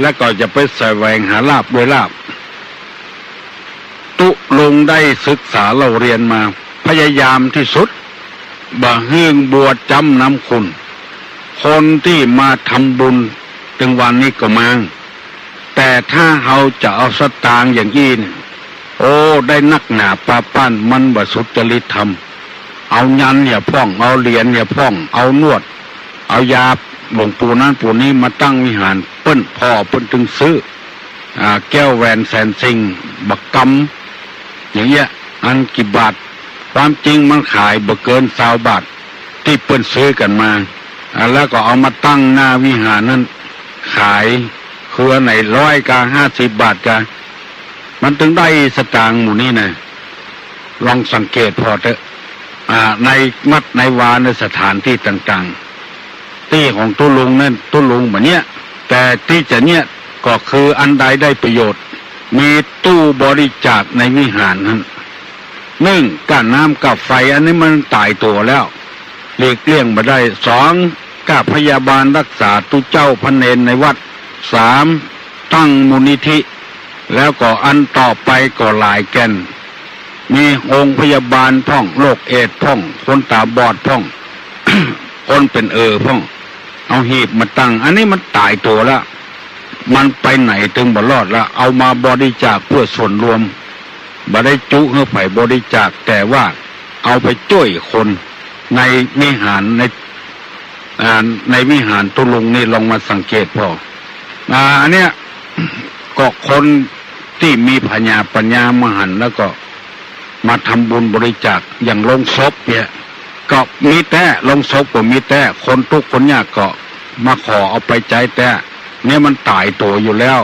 และก็อย่าไปแสวงหาลาภด้วยลาภ ตุ๊ลุงได้ศึกษาเล่าเรียนมา พยายามตี้สุด บ่หื้อบัวจ๊ำน้ำขุ่น คนตี้มาทำบุญตึงวันนี้ก็มาง แต่ถ้าเฮาจะเอาสตางค์อย่างอี้เนี่ย โอ้ ได้นักหนาปาปัน มันบ่สุจริตธรรม เอายันต์เหียพ่อง เอาเหรียญเหียพ่อง เอานวด เอายาหลวงปู่นั้นปู่นี้มาตั้งวิหาร เปิ้นผ่อเปิ้นตึงซื้อ อ่า แก้วแหวนแสนสิ่ง บ่กำ อย่างเงี้ย อันกี่บาท ความจริงมันขายบ่เกินซาวบาท ตี้เปิ้นซื้อกั๋นมา อ่า แล้วก็เอามาตั้งหน้าวิหารนั้น ขาย คืออันไหนร้อยกาห้าสิบบาทกา มันตึงได้สตางค์หมู่นี้นะ ลองสังเกตผ่อเต๊อะ อ่า ในวัดในวาในสถานตี้ต่างๆ ตี้ของตุ๊ลุงนั้น ตุ๊ลุงบ่เยียะ แต่ตี้จะเยียะก็คืออันใดได้ประโยชน์ มีตู้บริจาคในวิหารนั้น นึ่ง ก้าน้ำก้าไฟ อันนี้มันต๋ายตั๋วแล้ว หลีกเลี่ยงบ่ได้ สอง ก้าพยาบาลรักษาตุ๊เจ้าพระเณรในวัด สาม ตั้งมูลนิธิ แล้วก็อันต่อไปก็หลายแก่น มีโฮงพยาบาลพ่อง โรคเอดส์พ่อง คนต๋าบอดพ่อง คนเป๋นเอ่อพ่อง เอาหีบมาตั้ง อันนี้มันต๋ายตั๋วแล้ว มันไปไหนตึงบ่รอดแล้ว เอามาบริจาคเพื่อส่วนรวม บ่ได้จุหื้อใผบริจาค แต่ว่าเอาไปจ้วยคนในวิหาร ใน อ่า ในวิหารตุ๊ลุงนี่ลองมาสังเกตผ่อ อ่า อันเนี้ย ก็คนตี้มีผญาปั๋ญญามาหันแล้วก็มาทำบุญบริจาค อย่างโลงศพเนี่ย ก็มีแต๊ โลงศพก็มีแต๊ คนตุ๊กข์คนยากก็มาขอเอาไปใจ๊แต๊ เนี่ยมันต๋ายตั๋วอยู่แล้ว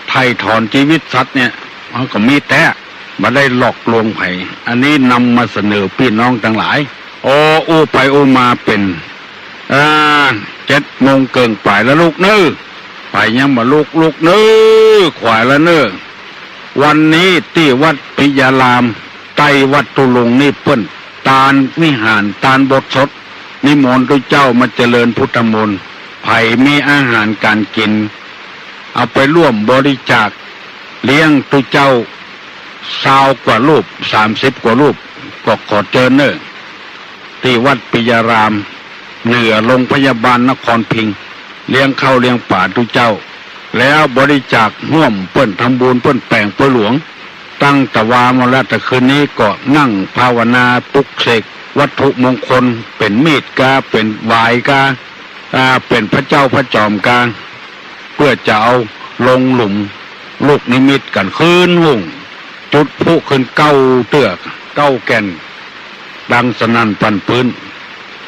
ไถ่ถอนจีวิตสัตว์เนี่ย มันก็มีแต๊ บ่ได้หลอกลวงใผ อันนี้นำมาเสนอปี้น้องตังหลาย โอ้ อู้ไปอู้มาเป๋น อ่า เจ็ดโมงเกิ่งป๋ายแล้วลูกเน้อ ใผยังบ่ลุก ลุกเน้อ ขวายแล้วเน้อ วันนี้ตี้วัดปิยาราม ใต้วัดตุ๊ลุงนี่เปิ้นตานวิหาร ตานโบสถ์สด นิมนต์ตุ๊เจ้ามาเจริญพุทธมนต์ ใผมีอาหารก๋านกิ๋น เอาไปร่วมบริจาคเลี้ยงตุ๊เจ้า ซาวกว่ารูป สามสิบกว่ารูป ก็ขอเจิญเน่อ ตี้วัดปิยาราม เหนือโรงพยาบาลนครพิงค์ เลี้ยงข้าวเลี้ยงป๋าตุ๊เจ้า แล้วบริจาคฮ่วมเปิ้น ทำบุญเปิ้นแป๋งป๊วยหลวง ตั้งแต่วามาแล้ว แต่คืนนี้ก็นั่งภาวนาปลุกเสกวัตถุมงคล เป๋นมีดกา เป๋นหวายกา อ่า เป๋นพระเจ้าพระจอมกา เปื้อจะเอาลงหลุมลูกนิมิตกั๋นคืนฮุ่ง จุดพลุขึ้นเก้าเตื้อ เก้าแก่น ดังสนั่นปั่นปื๊น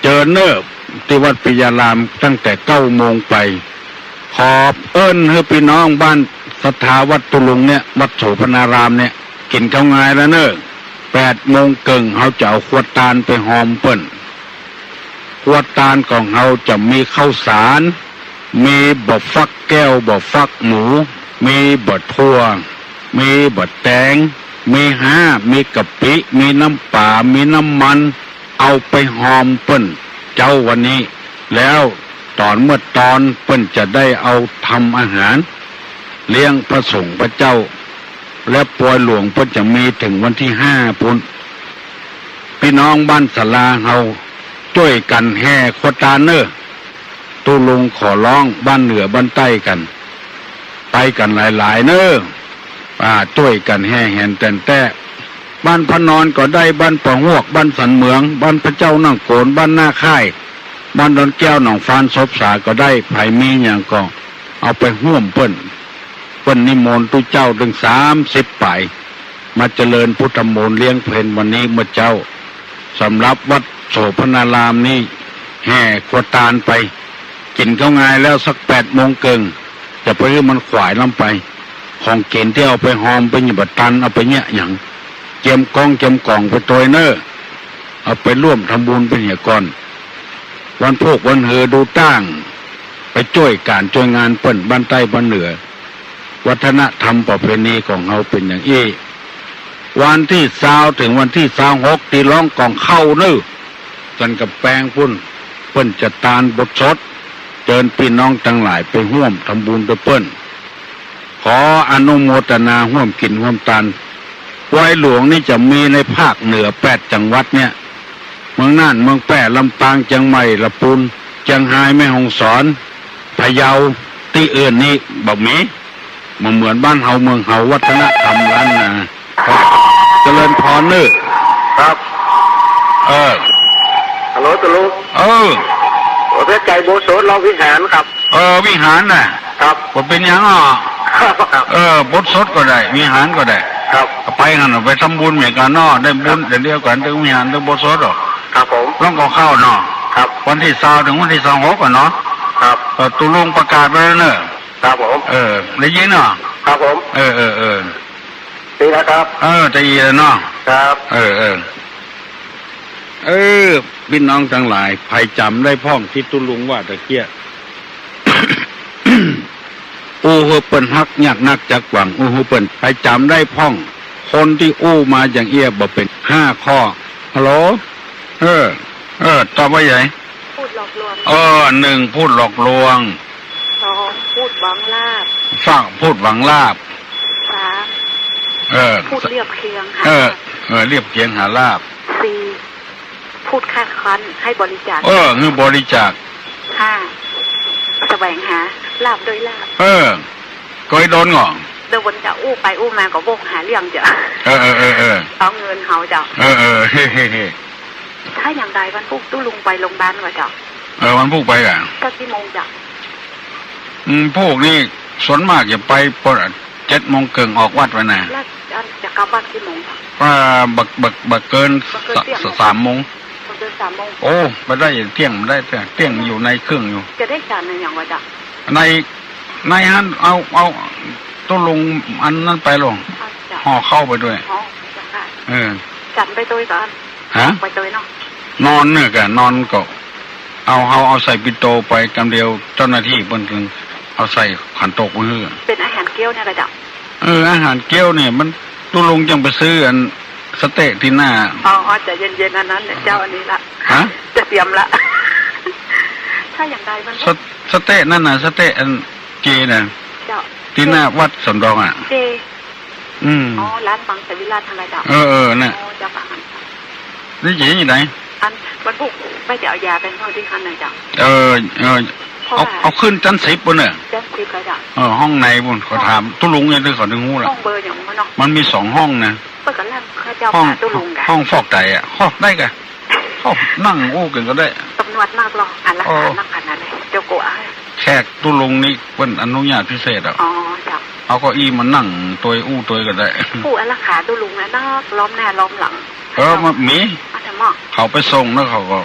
เจิญเน่อ ตี้วัดปิยารามตั้งแต่เก้าโมงไป ขอบเอิ้นหื้อปี้น้องบ้านศรัทธาวัดตุ๊ลุงเนี่ย วัดโสภณารามเนี่ย กิ๋นข้าวงายแล้วเน่อ แปดโมงเกิ่ง เฮาจะเอาครัวตานไปฮอมเปิ้น ครัวตานของเฮาจะมีข้าวสาร มีบ่าฟักแก้ว บ่าฟักหมู มีบ่าถั่ว มีบ่าแตง มีฮ้า มีกะปิ มีน้ำป๋า มีน้ำมัน เอาไปฮอมเปิ้นเจ๊าวันนี้ แล้วต๋อนเมื่อตอนเปิ้นจะได้เอาทำอาหาร เลี้ยงพระสงฆ์พระเจ้า และป๊วยหลวงเปิ้นจะมีเถิงวันตี้ห้าปู๊น ปี้น้องบ้านศาลาเฮาจ้วยกั๋นแห่ครัวตานเน่อ ตุ๊ลุงขอร้องบ้านเหนือบ้านใต้กั๋น ไปกั๋นหลายๆ เน่อ อ่า จ้วยกั๋นแห่แหนแต๋นแต๊ บ้านพระนอนก็ได้ บ้านป่าฮวก บ้านสันเหมือง บ้านพระเจ้านั่งโกน บ้านหน้าค่าย บ้านดอนแก้ว หนองฟาน ศพสาก็ได้ ใผมีหยังก็เอาไปฮ่วมเปิ้น เปิ้นนิมนต์ตุ๊เจ้าเถิงสามสิบป๋าย มาเจริญพุทธมนต์เลี้ยงเพลวันนี้เมื่อเจ๊า สำหรับวัดโสภณารามนี้ แห่ครัวตานไป กิ๋นข้าวงายแล้วสักแปดโมงเกิ่ง จะไปหื้อมันขวายล้ำไป ของกิ๋นตี้เอาไปฮอมไปหยิบบ่าตัน เอาไปเยียะหยัง เจียมกองเจียมก๋องไปตวยเน่อ เอาไปร่วมทำบุญเปิ้นเหียก่อน วันพูกวันหือดูตั้ง ไปจ้วยก๋านจ้วยงานเปิ้นบ้านใต้บ้านเหนือ วัฒนธรรมประเพณีของเฮาเป๋นอย่างอี้ วันตี้ซาวเถิงวันตี้ซาวหก ตี้ร้องก๋องเข้าเน่อ สันก๋ำแปงปู๊น เปิ้นจะตานบทสด เจิญปี้น้องตังหลายไปฮ่วมทำบุญตวยเปิ้น ขออนุโมทนาฮ่วมกิ๋นฮ่วมตาน ป๊วยหลวงนี่จะมีในภาคเหนือแปดจังหวัดเนี่ย เมืองน่าน เมืองแป้ ลำปาง เจียงใหม่ ละปูน เจียงฮาย แม่ฮ่องสอน พะเยา ตี้อื่นนี่บ่มี บ่เหมือนบ้านเฮาเมืองเฮา วัฒนธรรมล้านนา ครับ เจริญพรเน่อ ครับ เออ ฮัลโหล ตุ๊ลุง เออ ประเภทไก่โบสถ์รอบวิหารครับ เออ วิหารน่ะ ครับ บ่เป๋นหยังอ่ะ ครับ เออ โบสถ์ก็ได้ วิหารก็ได้ ครับ ไปหั้นน่ะ ไปทำบุญเหมือนกั๋นเนาะ ได้บุญ ครับ เดียวกั๋น ตึงวิหาร ตึงโบสถ์อ่ะ ครับผม ร้องก๋องเข้าเนาะ ครับ วันตี้ซาวเถิงวันตี้ซาวหกอ่ะเนาะ ครับ เออ ตุ๊ลุงประกาศไว้แล้วเน่อ ครับผม เออ ได้ยินเนาะ ครับผม เออ เออ เออ ดีแล้วครับ เออ จะดีแล้วเนาะ ครับ เออ เออ เออ ปี้น้องตังหลาย ใผจ๋ำได้พ่องตี้ตุ๊ลุงว่าตะเกียะ อู้หื้อเปิ้นฮักยากนักจักหวัง อู้หื้อเปิ้น ใผจ๋ำได้พ่อง คนตี้อู้มาอย่างเอี้ยบ่เป๋น ห้าข้อ ฮัลโหล เออ เออ ตอบว่าไง พูดหลอกลวง เออ หนึ่ง พูดหลอกลวง สอง พูดหวังลาภ สอง พูดหวังลาภ สาม เออ พูดเรียบเคียงหา เออ ลาภ เออ เรียบเคียงหาลาภ สี่ พูดคาดคั้นให้บริจาค เออ หื้อบริจาค ห้า แสวงหาลาภด้วยลาภ เออ เกยโดนก่อ เดี๋ยววันจะอู้ไปอู้มาก็วกหาเรื่องเจ้า เออ เออ เออ เออ เอาเงินเฮาเจ้า เออ เออ เฮ้ เฮ้ เฮ้ ถ้าอย่างใดวันพูกตุ๊ลุงไปโรงพยาบาลก่อเจ้า เออ วันพูกไปก่อ สักกี่โมงเจ้า อืม พูกนี่ส่วนมากจะไปปะ เจ็ดโมงเกิ่งออกวัดไปน่ะ แล้วจะกลับบ้านกี่โมงเจ้า อ่า บ่ บ่ บ่เกิน บ่เกินเตี้ยง สามโมง บ่เกินสามโมง โอ้ ไปได้เตี้ยง ได้เตี้ยง เตี้ยงอยู่ในเครื่องอยู่ จะได้ฉันในอย่างวะเจ้า ใน ในหั้น เอา เอาตุ๊ลุงอันนั้นไปลง เอาเจ้า ห่อข้าวไปด้วย อ๋อ เจ้าค่ะ เออ ฉันไปด้วยก่อน ฮะ ไปด้วยเนาะ นอนเนี่ยกะ นอนก็ เอา เอา เอาใส่ปิ่นโตไปกำเดียว เจ้าหน้าตี้เปิ้นจึงเอาใส่ขันโตกไว้หื้อ เป๋นอาหารเกี๊ยวเนี่ยกะเจ้า เออ อาหารเกี๊ยวเนี่ย มันตุ๊ลุงจังไปซื้ออันสะเต๊ะตี้หน้า อ๋อ อ๋อ จะเย็นๆ อันนั้นเนี่ย เจ้า อันนี้ละ ฮะ จะเตรียมละ ถ้าอย่างใดมัน สะ- สะเต๊ะนั่นน่ะ สะเต๊ะอันเจน่ะ เจ้า ตี้หน้าวัดสำรองอะ เจ อืม อ๋อ ร้านบังสวิรัติ ทางใดเจ้า เออ เออ น่ะ อ๋อ เจ้าค่ะ นี่เจอยู่ไหน อันวันพุธว่าจะเอายาไปมอบตี้หั้นน่ะเจ้า เออ เออ เพราะ เอา ว่า เอาขึ้นจั๊นสิบปู๊นเน่อ จั๊นสิบแล้วเจ้า เออ ห้องในปู๊น เขาถาม ตุ๊ลุงเนี่ย ตี้เขาถึงฮู้ละ ห้องเบอร์อย่างมันเนาะ มันมีสองห้องนะ เปิ้นก็เล่าข้าเจ้า ห้อง หาตุ๊ลุงกะ ห้องฟอกไตอะ ฟอกได้กะ โอ้ นั่งอู้กั๋นก็ได้ ตำรวจนักรอ อันละ โอ้ หานักขนาดไหน เจ้ากั๋ว แขกตุ๊ลุงนี่เปิ้นอนุญาตพิเศษอะ อ๋อ เจ้า เอาเก้าอี้มานั่งตวยอู้ตวยก็ได้ ผู้อารักขาตุ๊ลุงนะ นักล้อมหน้าล้อมหลัง เออ มันมี อาตมา เขาไปส่งแล้วเขาก็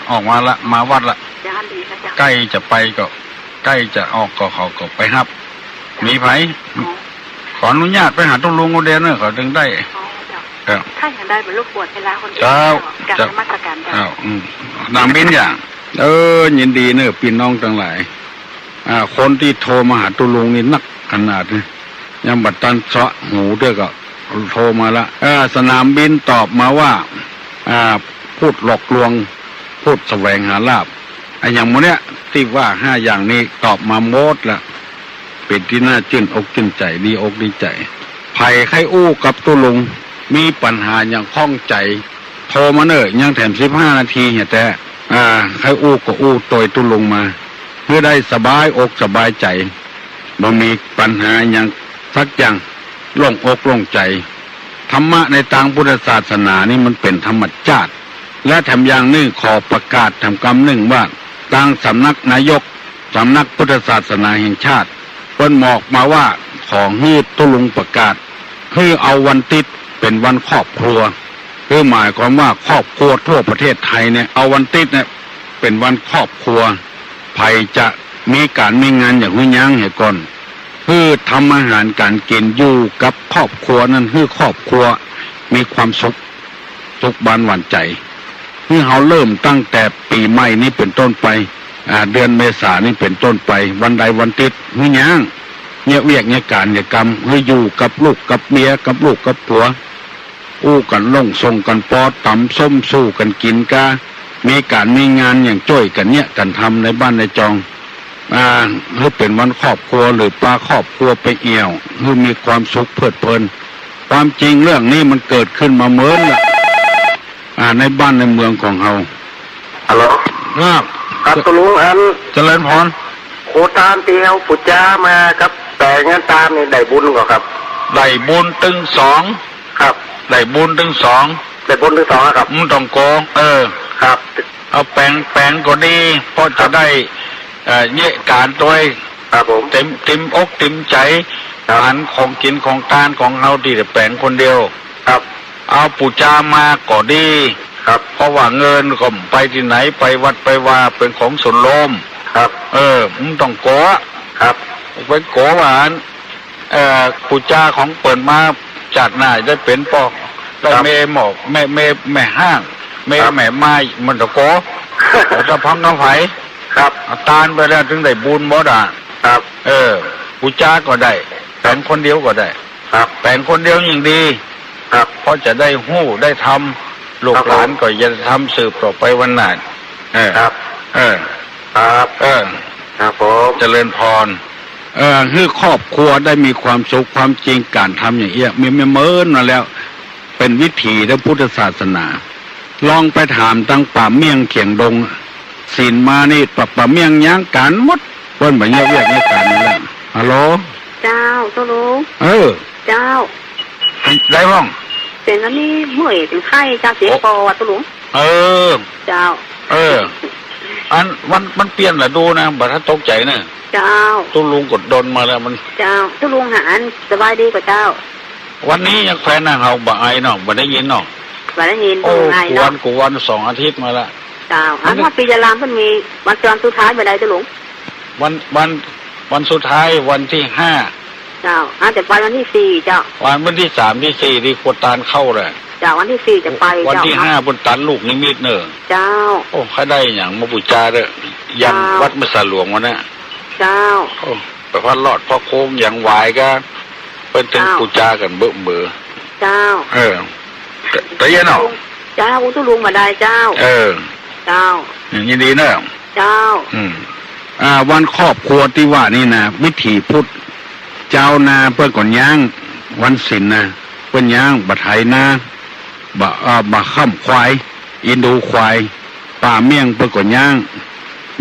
ออกมาละ มาวัดละ เจ้า ดีนะเจ้า ใก้จะไปก็ ใก้จะออกก็เขาก็ไปฮับ มีใผ อ๋อ ขออนุญาตไปหาตุ๊ลุงก็เดียวเน่อ เขาถึงได้ อ๋อ เจ้า ครับ ถ้าอย่างใดบ่รบกวนเวลาคนอื่น เจ้า เจ้า กราบนมัสการเจ้า เจ้า อืม นามบินอย่าง เออ ยินดีเน่อ ปี้น้องตังหลาย อ่า คนตี้โทรมาหาตุ๊ลุงนี่นักขนาดนี้ ยังบ่ตันเซาะหูเตื้อก็โทรมาละ เออ สนามบินตอบมาว่า อ่า พูดหลอกลวง พูดแสวงหาลาภ อะหยังหมู่เนี้ย ตี้ว่าห้าอย่างนี้ตอบมาหมดละ เป๋นตี้น่าจื้นอกจื้นใจ๋ ดีอกดีใจ๋ ใผใค่อู้กับตุ๊ลุง มีปัญหาหยังข้องใจ๋ โทรมาเน่อ ยังแถมสิบห้านาทีเหียแต๊ อ่า ใค่อู้ก็อู้ตวยตุ๊ลุงมา หื้อได้สบายอกสบายใจ๋ บ่มีปัญหาหยังสักอย่าง โล่งอกโล่งใจ๋ ธรรมะในตางพุทธศาสนานี่มันเป๋นธรรมชาติ และแถมอย่างนึ่งขอประกาศแถมกำนึ่งว่า ตางสำนักนายก สำนักพุทธศาสนาแห่งชาติ เปิ้นบอกมาว่า ขอหื้อตุ๊ลุงประกาศ หื้อเอาวันติ๊ดเป๋นวันครอบครัว คือหมายความว่าครอบครัวทั่วประเทศไทยเนี่ย เอาวันติ๊ดเนี่ยเป๋นวันครอบครัว ใผจะมีก๋านมีงานอย่างหื้อยั้งเหียก่อน หื้อทำอาหารก๋านกิ๋นอยู่กับครอบครัวนั้น หื้อครอบครัวมีความสุข สุขบานหวานใจ๋ หื้อเฮาเริ่มตั้งแต่ปี๋ใหม่นี้เป๋นต้นไป อ่า เดือนเมษานี้เป๋นต้นไป วันใดวันติ๊ดหื้อยั้ง เยียะเวียกเยียะก๋านเยียะกำ หื้ออยู่กับลูกกับเมีย กับลูกกับผัว อู้กั๋นล่งส่งกั๋นปอ ต๋ำส้มสู่กั๋นกิ๋นกา มีก๋านมีงานอย่างจ้วยกั๋นเยียะกั๋นทำในบ้านในจอง อ่า หื้อเป๋นวันครอบครัวหรือปาครอบครัวไปเอี่ยว หื้อมีความสุขเพลิดเพลิน ความจริงเรื่องนี้มันเกิดขึ้นมาเมินละ อ่า ในบ้านในเมืองของเฮา ฮัลโหล ครับ ครับ ตุ๊ลุง อัน เจริญพร โคตานตี้เฮาปู๋จามากับแป๋งอันตานนี่ได้บุญก่อครับ ได้บุญตึงสอง ครับ ได้บุญตึงสอง ได้บุญตึงสองอะครับ อืม ต้องก่อ เออ ครับ เอาแป๋ง แป๋งก็ดี เพราะจะได้ เอ่อ เยียะก๋านตวย ครับผม เต็ม เต็มอกเต็มใจ๋ ครับ อาหารของกิ๋นของตานของเฮาตี้แต่แป๋งคนเดียว ครับ เอาปู๋จามาก็ดี ครับ เพราะว่าเงินก็ไปตี้ไหน ไปวัดไปวา เป๋นของส่วนรวม ครับ เออ มึงต้องก่อ ครับ ไปก่อว่าอั้น เอ่อ ปู๋จาของเปิ้นมา จาติหน้าได้เป๋นป้อ ได้ ครับ แม่หมอก แม่ แม่ แม่ฮ้าง แม่ ครับ แม่ไม้ มันตะโก ครับ ตะพังกำไผ ครับ เอาตานไปแล้วถึงได้บุญหมดอะ ครับ เออ ปู๋จาก็ได้ แป๋งคนเดียวก็ได้ ครับ แป๋งคนเดียวยิ่งดี ครับ เพราะจะได้ฮู้ได้ทำ ลูกหลานก็จะทำสืบต่อไปวันหน้า เออ ครับ เออ ครับ เออ ครับผม เจริญพร เออ หื้อครอบครัวได้มีความสุข ความจริงก๋านทำอย่างเอี้ย มี มีเมินมาแล้ว เป๋นวิถีตางพุทธศาสนา ลองไปถามตางป่าเมี่ยงเขียงดง ศีลมานี่ ป่า ป่าเมี่ยงย้างก๋านหมด เปิ้นบ่เยียะเวียกเยียะก๋านนั่นแหละ ฮัลโหล เจ้า ตุ๊ลุง เออ เจ้า ได้บ้าง เป๋นอันนี้เมื่อยเป๋นไข้เจ้า เจ็บคอตุ๊ลุง เออ เจ้า เออ อัน มัน มันเปลี่ยนฤดูนะ บ่ต้องตกใจ๋นะ เจ้า ตุ๊ลุงก็โดนมาแล้วมัน เจ้า ตุ๊ลุงหาอันสบายดีก่อเจ้า วันนี้ยังแควนนะ เฮาบ่ไอเนาะ บ่ได้ยินเนาะ บ่ได้ยิน โอ้ ตุ๊ลุงไอเนาะ กวน กวนสองอาทิตย์มาละ เจ้า อัน อันนี้ ว่าปียะลามมันมีวันจันทร์สุดท้ายเมื่อใดตุ๊ลุง วัน วัน วันสุดท้ายวันตี้ห้า เจ้า อาจจะไปวันตี้สี่เจ้า วัน วันตี้สามตี้สี่ตี้โคตานเข้าแหละ เจ้า วันตี้สี่จะไป วันตี้ เจ้า ห้าเปิ้นตัดลูกนิมิตเน่อ เจ้า โอ้ ใค่ได้หยังมาปู๋จาเน่อ ยัน เจ้า วัดแม่สาหลวงวันเนี้ย เจ้า โอ้ ไปพัดลอดพ่อโค้งยังหวายก็ เปิ้นตึง เจ้า ปู๋จากั๋นเบ้อเบ้อ เจ้า เออ แต่ แต่เอี้ยเนาะ เจ้า ตุ๊ลุงบ่ได้เจ้า เออ เจ้า ยินดีเน่อ เจ้า อืม อ่า วันครอบครัวตี้ว่านี่นะ วิถีพุทธ จาวนาเปิ้นก็ย้าง วันศีลนะ เปิ้นย้าง บ่ไถนา บ่ เอ่อ บ่ค้ำควาย เอ็นดูควาย ป่าเมี่ยงเปิ้นก็ย้าง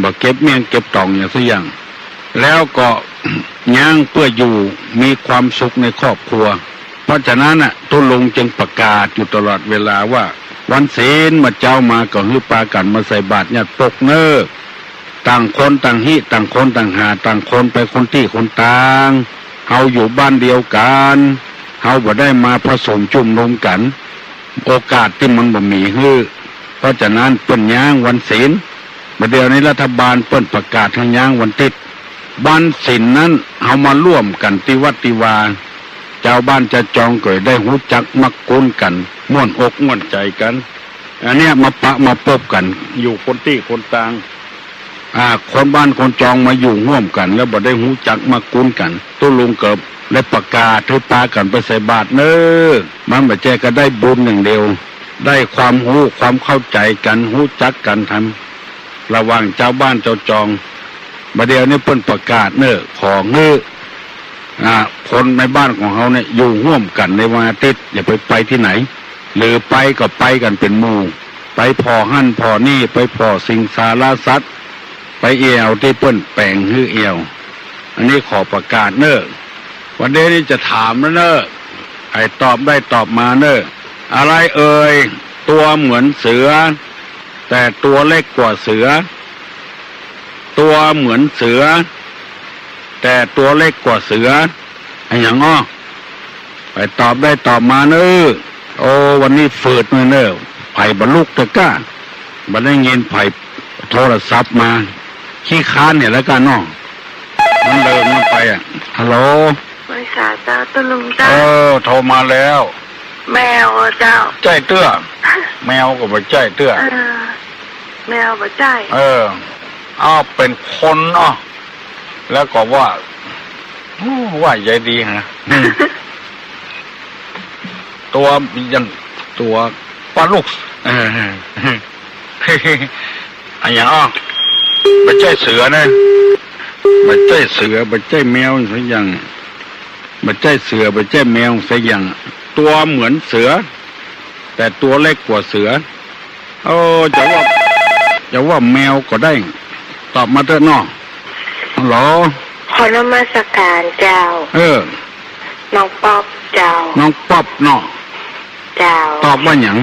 บ่เก็บเมี่ยงเก็บตองหยังสักอย่าง แล้วก็ย้างเปื้ออยู่มีความสุขในครอบครัว เพราะฉะนั้นน่ะ ตุ๊ลุงจึงประกาศอยู่ตลอดเวลาว่า วันศีลเมื่อเจ๊ามาก็หื้อปากั๋นมาใส่บาตรญาติปกเน่อ ต่างคนต่างฮิ ต่างคนต่างหา ต่างคนไปคนตี้คนตาง เฮาอยู่บ้านเดียวกั๋น เฮาบ่ได้มาผสมจุมนุมกั๋น โอกาสตี้มันบ่มีหื้อ เพราะฉะนั้นเปิ้นย้างวันศีล บ่าเดี่ยวนี้รัฐบาลเปิ้นประกาศหื้อย้างวันติ๊ด วันศีลนั้นเฮามาร่วมกั๋นตี้วัดตี้วา จาวบ้านจาวจองก็ได้ฮู้จักมักคุ้นกั๋น ม่วนอกม่วนใจ๋กั๋น อันเนี้ยมาปะมาปบกั๋น อยู่คนตี้คนตาง อ่า คนบ้านคนจองมาอยู่ฮ่วมกั๋น แล้วบ่ได้ฮู้จักมักคุ้นกั๋น ตุ๊ลุงก็ได้ประกาศหื้อปากั๋นไปใส่บาตรเน่อ มันบ่ใจ้ก็ได้บุญอย่างเดียว ได้ความฮู้ความเข้าใจ๋กั๋น ฮู้จักกั๋นทำ ระหว่างจาวบ้านจาวจอง บ่าเดี่ยวนี้เปิ้นประกาศเน่อ ขอหื้อ อ่า คนในบ้านของเฮาเนี่ยอยู่ฮ่วมกั๋นในวันอาทิตย์ อย่าไปไปตี้ไหน หรือไปก็ไปกั๋นเป๋นหมู่ ไปผ่อหั้นผ่อนี่ ไปผ่อสิงสาราสัตว์ ไปแอ่วตี้เปิ้นแป๋งหื้อแอ่ว อันนี้ขอประกาศเน่อ วันนี้นี่จะถามแล้วเน่อ ใผตอบได้ตอบมาเน่อ อะไรเอ่ย ตัวเหมือนเสือ แต่ตัวเล็กกว่าเสือ ตัวเหมือนเสือ แต่ตัวเล็กกว่าเสือ อะหยังอ้อ ใผตอบได้ตอบมาเน่อ โอ้ วันนี้ฝืดเน่อ เน่อ ใผบ่ลุกตะก้า บ่ได้ยินใผโทรศัพท์มา ขี้ค้านเนี่ยแล้วกั๋นเนาะ มันเดินมันไปอะ ฮัลโหล ไหว้สาเจ้า ตุ๊ลุงเจ้า เออ โทรมาแล้ว แมวเจ้า ใจ้เตื้อ แมวก็บ่ใจ้เตื้อ เออ แมวบ่ใจ้ เออ อ้าว เป๋นคนเนาะ แล้วก็ว่า โอ้ ว่าใจ๋ดีฮะ อืม ตัวยัง ตัวปลาลูก เออ อะหยังอ้อ บ่ใจ้เสือนะ บ่ใจ้เสือ บ่ใจ้แมวสักอย่าง บ่ใจ้เสือ บ่ใจ้แมวสักอย่าง ตัวเหมือนเสือ แต่ตัวเล็กกว่าเสือ เออ จะว่า จะว่าแมวก็ได้ ตอบมาเต๊อะเนาะ ฮัลโหล ขอนมัสการเจ้า เออ น้องป๊อปเจ้า น้องป๊อปเนาะ เจ้า ตอบว่าหยัง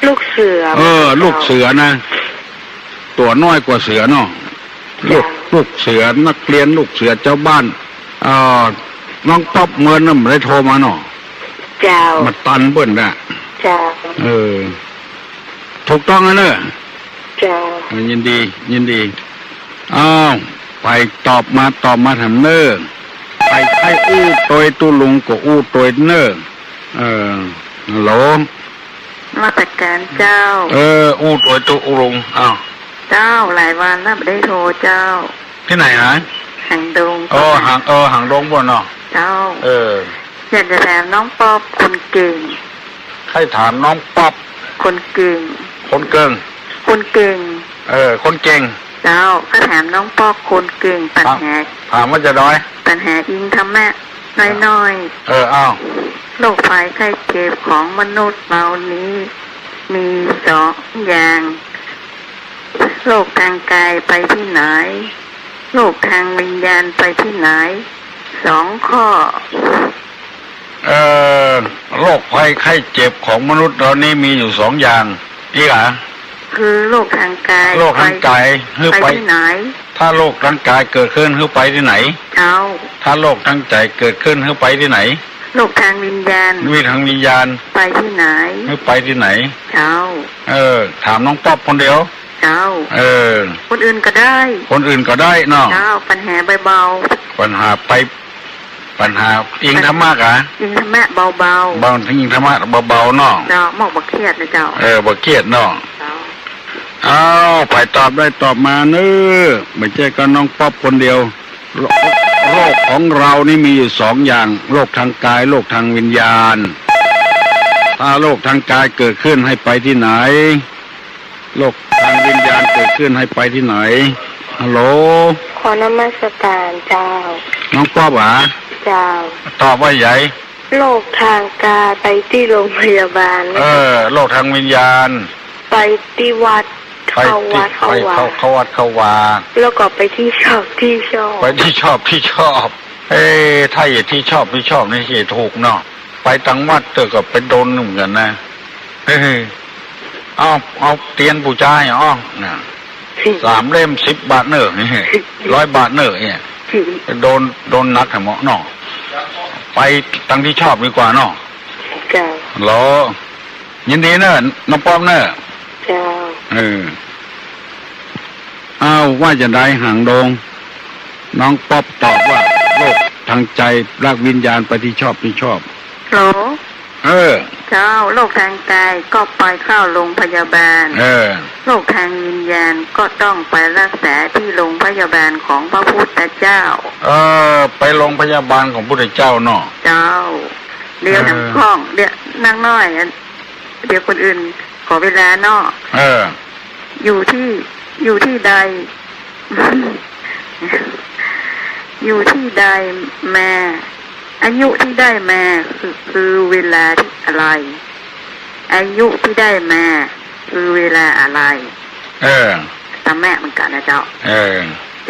ลูกเสือ เออ เจ้า ลูกเสือนะ ตั๋วน้อยกว่าเสือเนาะ ลูก เจ้า ลูกเสือ นักเรียนลูกเสือจาวบ้าน เอ่อ น้องป๊อปเมินน่ะบ่ได้โทรมาเนาะ เจ้า มาตันเปิ้นน่ะ เจ้า เออ ถูกต้องแล้วเน่อ เจ้า เออ ยินดี ยินดี อ้าว ใผตอบมา ตอบมาแถมเน่อ ใผใค่อู้ตวยตุ๊ลุงก็อู้ตวยเน่อ เออ ฮัลโหล นมัสการเจ้า เออ อู้ตวยตุ๊ลุง อ้าว เจ้า หลายวันแล้วบ่ได้โทรเจ้า ตี้ไหนฮะ หางดง เออ หาง เออ หางดงปู๊นเนาะ เจ้า เออ อยากจะถามน้องป๊อปคนเก่ง ใค่ถามน้องป๊อป คนเก่ง คนเก่ง คนเก่ง เออ คนเก่ง เจ้า ใค่ถามน้องป๊อปคนเก่ง ปัญหา ถาม ถามว่าจะน้อย ปัญหาอิงธรรมะน้อยๆ เออ อ้าว โรคภัยไข้เจ็บของมนุษย์เฮานี้ มีสองอย่าง โรคทางกายไปตี้ไหน โรคทางวิญญาณไปตี้ไหน สองข้อ เอ่อ โรคภัยไข้เจ็บของมนุษย์เฮานี้มีอยู่สองอย่าง อี้หละ คือโรคทางกาย โรคทางกาย ไป หื้อ ไป ไปตี้ไหน ถ้าโรคทางกายเกิดขึ้น หื้อไปตี้ไหน เจ้า ถ้าโรคทางใจ๋เกิดขึ้น หื้อไปตี้ไหน โรคทางวิญญาณ โรคทางวิญญาณ ไปตี้ไหน หื้อไปตี้ไหน เจ้า เออ ถามน้องป๊อปคนเดียว เจ้า เออ คนอื่นก็ได้ คนอื่นก็ได้เนาะ เจ้า ปัญหาเบาๆ ปัญหาไป ปัญหาอิงธรรมะกะ อิงธรรมะเบาๆ เบา อิงธรรมะเบาๆ เนาะ เจ้า หมอกบ่เครียดนะเจ้า เออ บ่เครียดเนาะ เจ้า อ้าว ใผตอบได้ตอบมาเน่อ บ่ใจ้ก็น้องป๊อปคนเดียว โร- โรคของเฮานี้มีอยู่สองอย่าง โรคทางกาย โรคทางวิญญาณ ถ้าโรคทางกายเกิดขึ้นหื้อไปตี้ไหน โรคทาง วิญญาณเกิดขึ้นให้ไปตี้ไหน ฮัลโหล ขอนมัสการเจ้า น้องป๊อบหวา เจ้า ตอบว่าใหญ่ โรคทางกายไปตี้โรงพยาบาล เออ โรคทางวิญญาณ ไปตี้วัด ไปตี้ เข้าวัดเข้าวา ไปเข้า เข้าวัดเข้าวา แล้วก็ไปตี้ชอบตี้ชอบ ไปตี้ชอบตี้ชอบ เอ๊ะ ถ้าจะตี้ชอบตี้ชอบนี่จะถูกเนาะ ไปตังวัดเต๊อะก็ไปโดนเหมือนกั๋นนะ เฮ้ย เอา เอาเตียนปู๋จาอ้อ น่ะ สามเล่มสิบบาทเน่อ ร้อยบาทเน่อเนี่ย โดน โดนหนักแหมเนาะ ไปตังตี้ชอบดีกว่าเนาะ เจ้า เหรอ ยินดีเน่อ น้องป๊อบเน่อ เจ้า เออ อ้าว ว่าจะใดหางดง น้องป๊อบตอบว่า โรคทางใจ ลากวิญญาณไปตี้ชอบตี้ชอบ ฮัลโหล เออ เจ้า โรคทางกายก็ไปเข้าโรงพยาบาล เออ โรคทางวิญญาณก็ต้องไปรักษาที่โรงพยาบาลของพระพุทธเจ้า เออ ไปโรงพยาบาลของพุทธเจ้าเนาะ เจ้า เดี๋ยว เออ ทางข้อง เดี๋ยวนั่งน้อย เดี๋ยวคนอื่นขอเวลาเนาะ เออ อยู่ตี้ อยู่ตี้ใด อยู่ตี้ใดมา อายุตี้ได้มาคือ คือเวลาตี้อะไร อายุตี้ได้มาคือเวลาอะไร เออ ตะแมะเหมือนกั๋นนะเจ้า เออ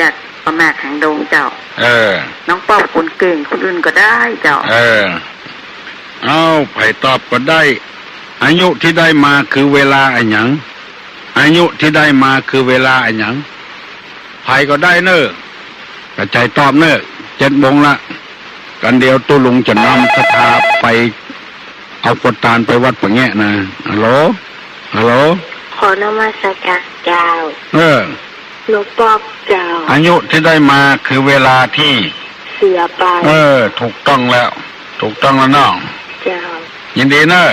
จากตะแมะแห่งดงเจ้า เออ น้องป๊อบคนเก่ง คนอื่นก็ได้เจ้า เออ เอ้า ใผตอบก็ได้ อายุตี้ได้มาคือเวลาอะหยัง อายุตี้ได้มาคือเวลาอะหยัง ใผก็ได้เน่อ กระจายตอบเน่อ เจ็ดโมงละ กั๋นเดี๋ยวตุ๊ลุงจะนำศรัทธาไป เอาขวดตาลไปวัดปะแงะนะ ฮัลโหล ฮัลโหล ขอนมัสการเจ้า เออ น้องป๊อบเจ้า อายุตี้ได้มาคือเวลาตี้ เสียไป เออ ถูกต้องแล้ว ถูกต้องแล้วเนาะ เจ้า ยินดีเน่อ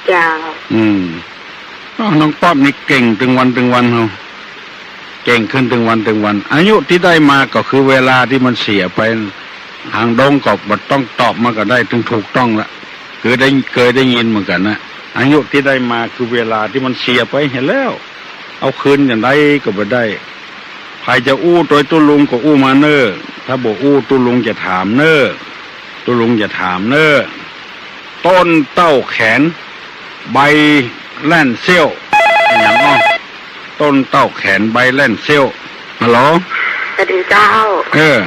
เจ้า อืม อ้าว น้องป๊อบนี่เก่งตึงวันตึงวันเฮา เก่งขึ้นตึงวันตึงวัน อายุตี้ได้มาก็คือเวลาตี้มันเสียไป หางดงก็บ่ต้องตอบมาก็ได้ ตึงถูกต้องละ คือได้ เกยได้ยินเหมือนกั๋นนะ อายุตี้ได้มาคือเวลาตี้มันเสียไปหั้นแหละ เอาคืนจะใดก็บ่ได้ ใผจะอู้ตวยตุ๊ลุงก็อู้มาเน่อ ถ้าบ่อู้ตุ๊ลุงจะถามเน่อ ตุ๊ลุงจะถามเน่อ ต้นเต้าแขน ใบแล่นเสี้ยว อะหยังอ้อ ต้นเต้าแขนใบแล่นเสี้ยว ฮัลโหล สวัสดีเจ้า เออ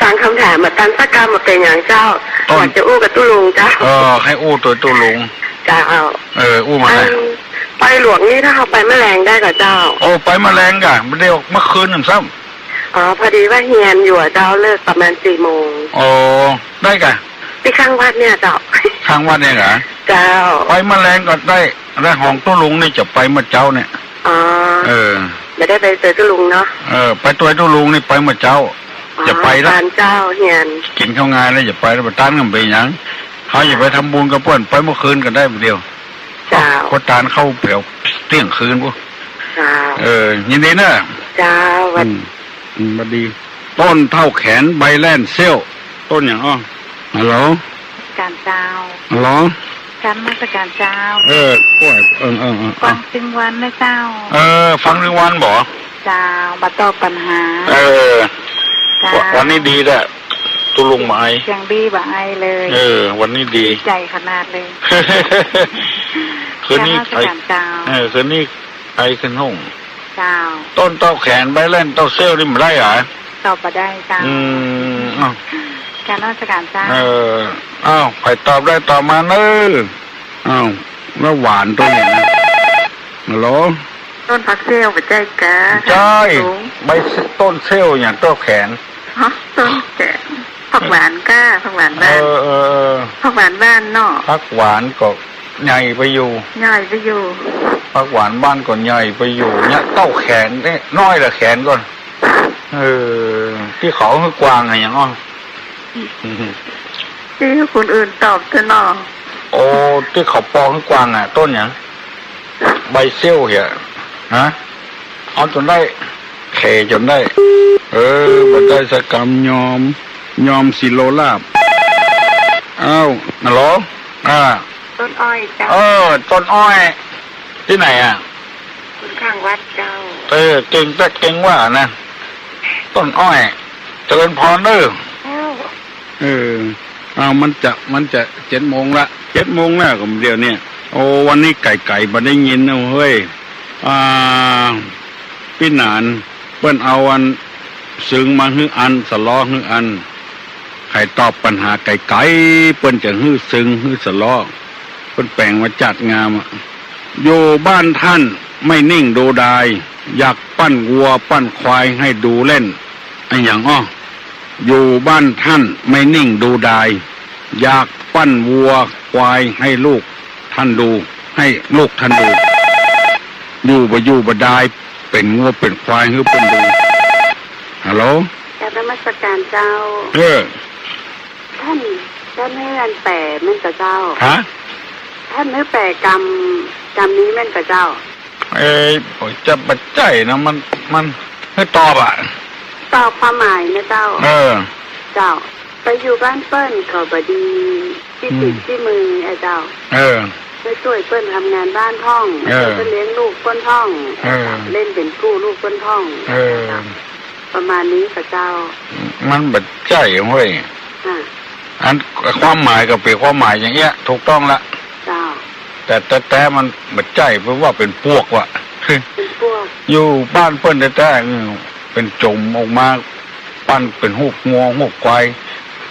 ฟังกำถามมาตันสักกำมาเป๋นหยังเจ้า ต้น อยากจะอู้กับตุ๊ลุงเจ้า เออ ใค่อู้ตวยตุ๊ลุง เจ้า เออ อู้มาเลย อัน ไปหลวงนี่ถ้าเฮาไปแม่แลงได้ก่อเจ้า โอ้ ไปแม่แลงก่ะ เดี๋ยวเมื่อคืนนึ่งซ้ำ อ๋อ พอดีว่าเฮียนอยู่อะเจ้า เลิกประมาณสี่โมง อ๋อ ได้ก่ะ ตี้ข้างวัดเนี่ยเจ้า ข้างวัดเนี่ยเหรอ เจ้า ไปแม่แลงก็ได้ แล้วของตุ๊ลุงนี่จะไปเมื่อเจ๊าเนี่ย อ๋อ เออ บ่ได้ไปตวยตุ๊ลุงเนาะ เออ ไปตวยตุ๊ลุงนี่ไปเมื่อเจ๊า อ๋อ จะไปละ ตานเจ้าเฮียน กิ๋นข้าวงายแล้วจะไปแล้ว บ่ตันก็บ่เป๋นหยัง เฮาจะไปทำบุญกับเปิ้น ไปเมื่อคืนก็ได้เดียว เจ้า เพราะตานเข้าแผวเตี้ยงคืนปุ๊ เจ้า เออ ยินดีเน่อ เจ้า หวัด อืม อืม หวัดดี ต้นเต้าแขนใบแล่นเสี้ยว ต้นหยังอ้อ ฮัลโหล กราบเจ้า ฮัลโหล กราบนมัสการเจ้า เออ โอ้ย เออ เออ เออ ฟังตึงวันนะเจ้า เออ ฟังตึงวันบ่ เจ้า มาตอบปัญหา เออ เจ้า วันนี้ดีแหละ ตุ๊ลุงบ่ไอ เสียงดีบ่ไอเลย เออ วันนี้ดี ดีใจ๋ขนาดเลย คืนนี้ กราบนมัสการเจ้า ไอ เออ คืนนี้ไอขึ้นห้อง เจ้า ต้นเต้าแขนใบแล่นเต้าเสี้ยวนี่บ่ได้เหรอ ตอบบ่ได้เจ้า อืม อ้าว กราบนมัสการเจ้า เออ อ้าว ใผตอบได้ตอบมาเน่อ อ้าว แล้วหวานตวยหยังนะ ฮัลโหล ต้นผักเสี้ยวบ่ใจ้กา ใจ้ ลุง ใบต้นเสี้ยวหยังเต้าแขน ฮะ ต้นแขน ผักหวานก้า ผักหวานบ้าน เออ เออ เออ ผักหวานบ้านเนาะ ผักหวานก็ใหญ่ไปอยู่ ใหญ่ไปอยู่ ผักหวานบ้านก็ใหญ่ไปอยู่ เนี่ย เต้าแขนเนี่ย น้อยละแขนก่อน เออ ตี้เขาหื้อกวางอะหยังอ้อ ตี้คนอื่นตอบเถอะเนาะ โอ้ ตี้เขาปอหื้อกวางอะ ต้นหยัง ใบเสี้ยวเหีย ฮะ เอาจ๋นได้ แขจ๋นได้ เออ บ่ได้สักกำ ยอม ยอมสิโลลาภ อ้าว ฮัลโหล อ่า ต้นอ้อยเจ้า เออ ต้นอ้อย ตี้ไหนอะ ข้างวัดเจ้า เออ เก่งแต๊เก่งว่านะ ต้นอ้อย เจริญพรเด้อ เจ้า เออ เอา มันจะ มันจะเจ็ดโมงละ เจ็ดโมงแล้วก็เดี๋ยวเนี่ย โอ้ วันนี้ไก๋ๆ บ่ได้ยินนะเฮ้ย อ่า ปี้หนาน เปิ้นเอาอัน เซิงมาหื้ออัน สะล้อหื้ออัน ใผตอบปัญหาไก๋ๆ เปิ้นจะหื้อเซิงหื้อสะล้อ เปิ้นแป๋งมาจัดงามอะ อยู่บ้านท่านไม่นิ่งดูดาย อยากปั้นวัวปั้นควายให้ดูเล่น อะหยังอ้อ อยู่บ้านท่านไม่นิ่งดูดาย อยากปั้นวัวควายให้ลูกท่านดู ให้ลูกท่านดู อยู่บ่อยู่บ่ดาย เป๋นงัวเป๋นควายหื้อเปิ้นดู ฮัลโหล กราบนมัสการเจ้า เออ ท่าน ท่านหื้ออันแป๋แม่นก่อเจ้า ฮะ ท่านหื้อแป๋กำ กำนี้แม่นก่อเจ้า เอ่อ จะบ่ใจ้นะ มัน มัน หื้อตอบอะ ตอบความหมายนะเจ้า เออ เจ้า ไปอยู่บ้านเปิ้นก็บ่ดี ตี้ อืม ตี๋ตี้มืออะเจ้า เออ ไปจ้วยเปิ้นทำงานบ้านพ่อง เออ เปิ้นเลี้ยงลูกเปิ้นพ่อง เออ เล่นเป๋นกู้ลูกเปิ้นพ่อง เออ ประมาณนี้ก่อเจ้า มันบ่ใจ้เว้ย อ่ะ อันความหมายก็เป๋นความหมายอย่างเงี้ย ถูกต้องละ เจ้า แต่แต๊ๆ มันบ่ใจ้ เพราะว่าเป๋นปวกว่ะ เป๋นปวก อยู่บ้านเปิ้นแต๊ๆ เออ เป๋นจ๋มออกมา ปั้นเป๋นฮูปงัวฮูปควาย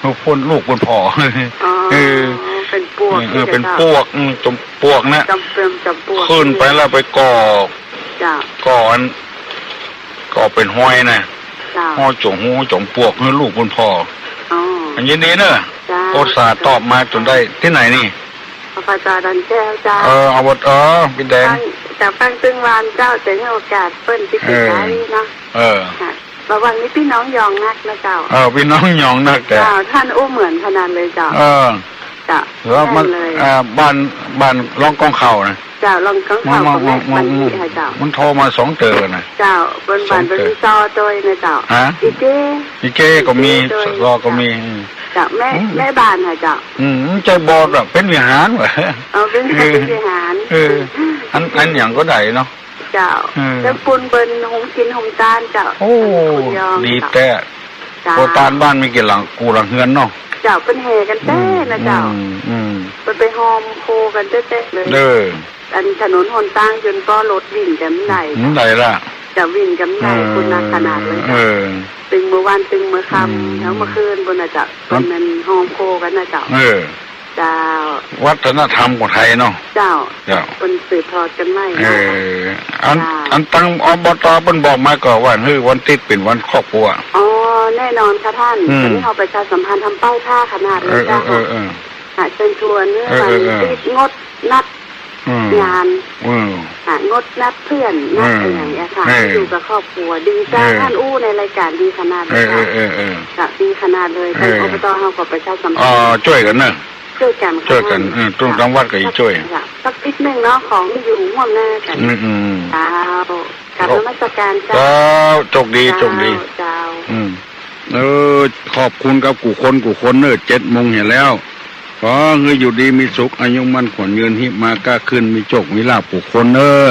ฮูปพ่นลูกพ่นผ่อ อ๋อ เออ เป๋นปวก เออ เป๋นปวก อืม จ๋มปวกนะ จ๋ม เป๋นจ๋มปวก ขึ้นไปแล้วไปก่อ เจ้า ก่ออัน ก่อเป๋นฮอยนะ เจ้า ฮอยจ๋มฮูจ๋มปวกหื้อลูกพ่นผ่อ อ๋อ อันยินดีเนอะ เจ้า อุตส่าห์ตอบมาจ๋นได้ ตี้ไหนนี่ อบต.ดอนแก้วเจ้า เออ อบต.ปี้แดง ฟัง จะฟังตึงวันเจ้า จะหื้อโอกาสเปิ้นตี้ เออ ได้เนาะ เออ ค่ะ ระหว่างนี้ปี้น้องยองนักนะเจ้า เออ ปี้น้องยองนักแต่ เจ้า ท่านอู้เหมือนขนาดเลยเจ้า เออ เจ้า แล้วมัน ได้เลย อ่า บ้าน บ้านร่องก้องเข่านะ เจ้า ร่องก้องเข่า มัน กับแม่ มัน บันนี่ค่ะเจ้า มันโทรมาสองเตื้อนะ เจ้า บนบ้าน สองเตื้อ เปิ้นมีซอโตยนะเจ้า ฮะ อีเก้ อีเก้ก็มี อีเก้โตย ซอก็มี เจ้า อืม เจ้า แม่ อืม แม่บ้านค่ะเจ้า อืม ใจ้บ่ดอก เป๋นวิหารว่ะ เอา เป๋น เออ เป๋นวิหาร เออ อัน อันหยังก็ได้เนาะ เจ้า เออ แล้วปูนเปิ้นโฮมกิ๋นโฮมตานเจ้า โอ้ อันนี้คนยอง ดี เจ้า แต๊ เจ้า โอ้ ตานบ้านมีกี่หลัง กู้หลังเฮือนเนาะ เจ้า เปิ้นแห่กั๋นแต๊นะเจ้า อืม อืม อืม เปิ้นไปฮอมโฮกั๋นแต๊ๆ เลย เออ อันถนนหนตางจ๋นป้อรถวิ่งกั๋นบ่ได้ บ่ได้ละ จะวิ่งกั๋นบ่ได้ เออ คุณนักขนาดเลยเจ้า เออ ตึงเมื่อวานตึงเมื่อค่ำ อืม แล้วเมื่อคืนปู้นนะเจ้า มัน เปิ้นมันฮอมโฮกั๋นนะเจ้า เออ เจ้า วัฒนธรรมของไทยเนาะ เจ้า เจ้า เปิ้นสืบทอดกั๋นมา เออ เนาะ อัน เจ้า อันตัง อบต. เปิ้นบอกมาก่อว่า หื้อวันติ๊ดเป๋นวันครอบครัว อ๋อ แน่นอนค่ะท่าน อืม ต๋อนนี้เฮาประชาสัมพันธ์ทำป้ายผ้าขนาดเลยเจ้า เออ เออ เออ เออ ค่ะ เชิญชวน เออ เออ วันติ๊ด เออ งดนัด อืม งาน อืม ค่ะ งดนัดเพื่อน นัด อืม อะไรอย่างเงี้ยค่ะ เออ อยู่กับครอบครัว ดีเจ้า เออ ท่านอู้ในรายการดีขนาดเลยค่ะ เออ เออ เออ ค่ะ ดีขนาดเลย เออ ทาง อบต. เฮาก็ประชาสัมพันธ์ อ๋อ จ้วยกั๋นเนาะ จ้วยกั๋นค่ะ จ้วยกั๋น ท่าน เออ ตรง ค่ะ ตางวัดก็จ้วย ค่ะ สักติ๊ดนึ่งเนาะ ของตี้อยู่ฮ่วมหน้ากั๋น อืม อืม เจ้า กราบนมัสการเจ้า เจ้า โชคดี เจ้า โชคดี เจ้า อืม เออ ขอบคุณกับกู้คนกู้คนเน่อ เจ็ดโมงเหียแล้ว ขอหื้ออยู่ดีมีสุข อายุมั่นขวัญยืน ฮิมาก้าขึ้น มีโชคมีลาภกู้คนเน่อ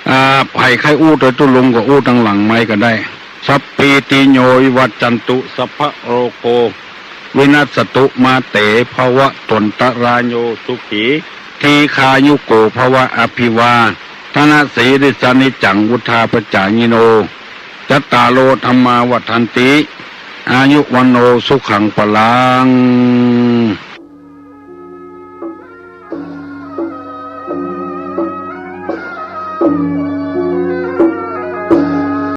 อ่า ใผใค่อู้ตวยตุ๊ลุงก็อู้ตังหลังไมค์ก็ได้ สัพพีติโยวิวัจจันตุ สัพพะโรโควินัสสตุ มาเตภวัตวันตรายโย สุขีทีฆายุโกภวะ อภิวาทนสีลิสสะนิจจัง วุฑฒาปจายิโน จัตตาโรธัมมาวัฑฒันติ อายุวัณโณสุขังพลัง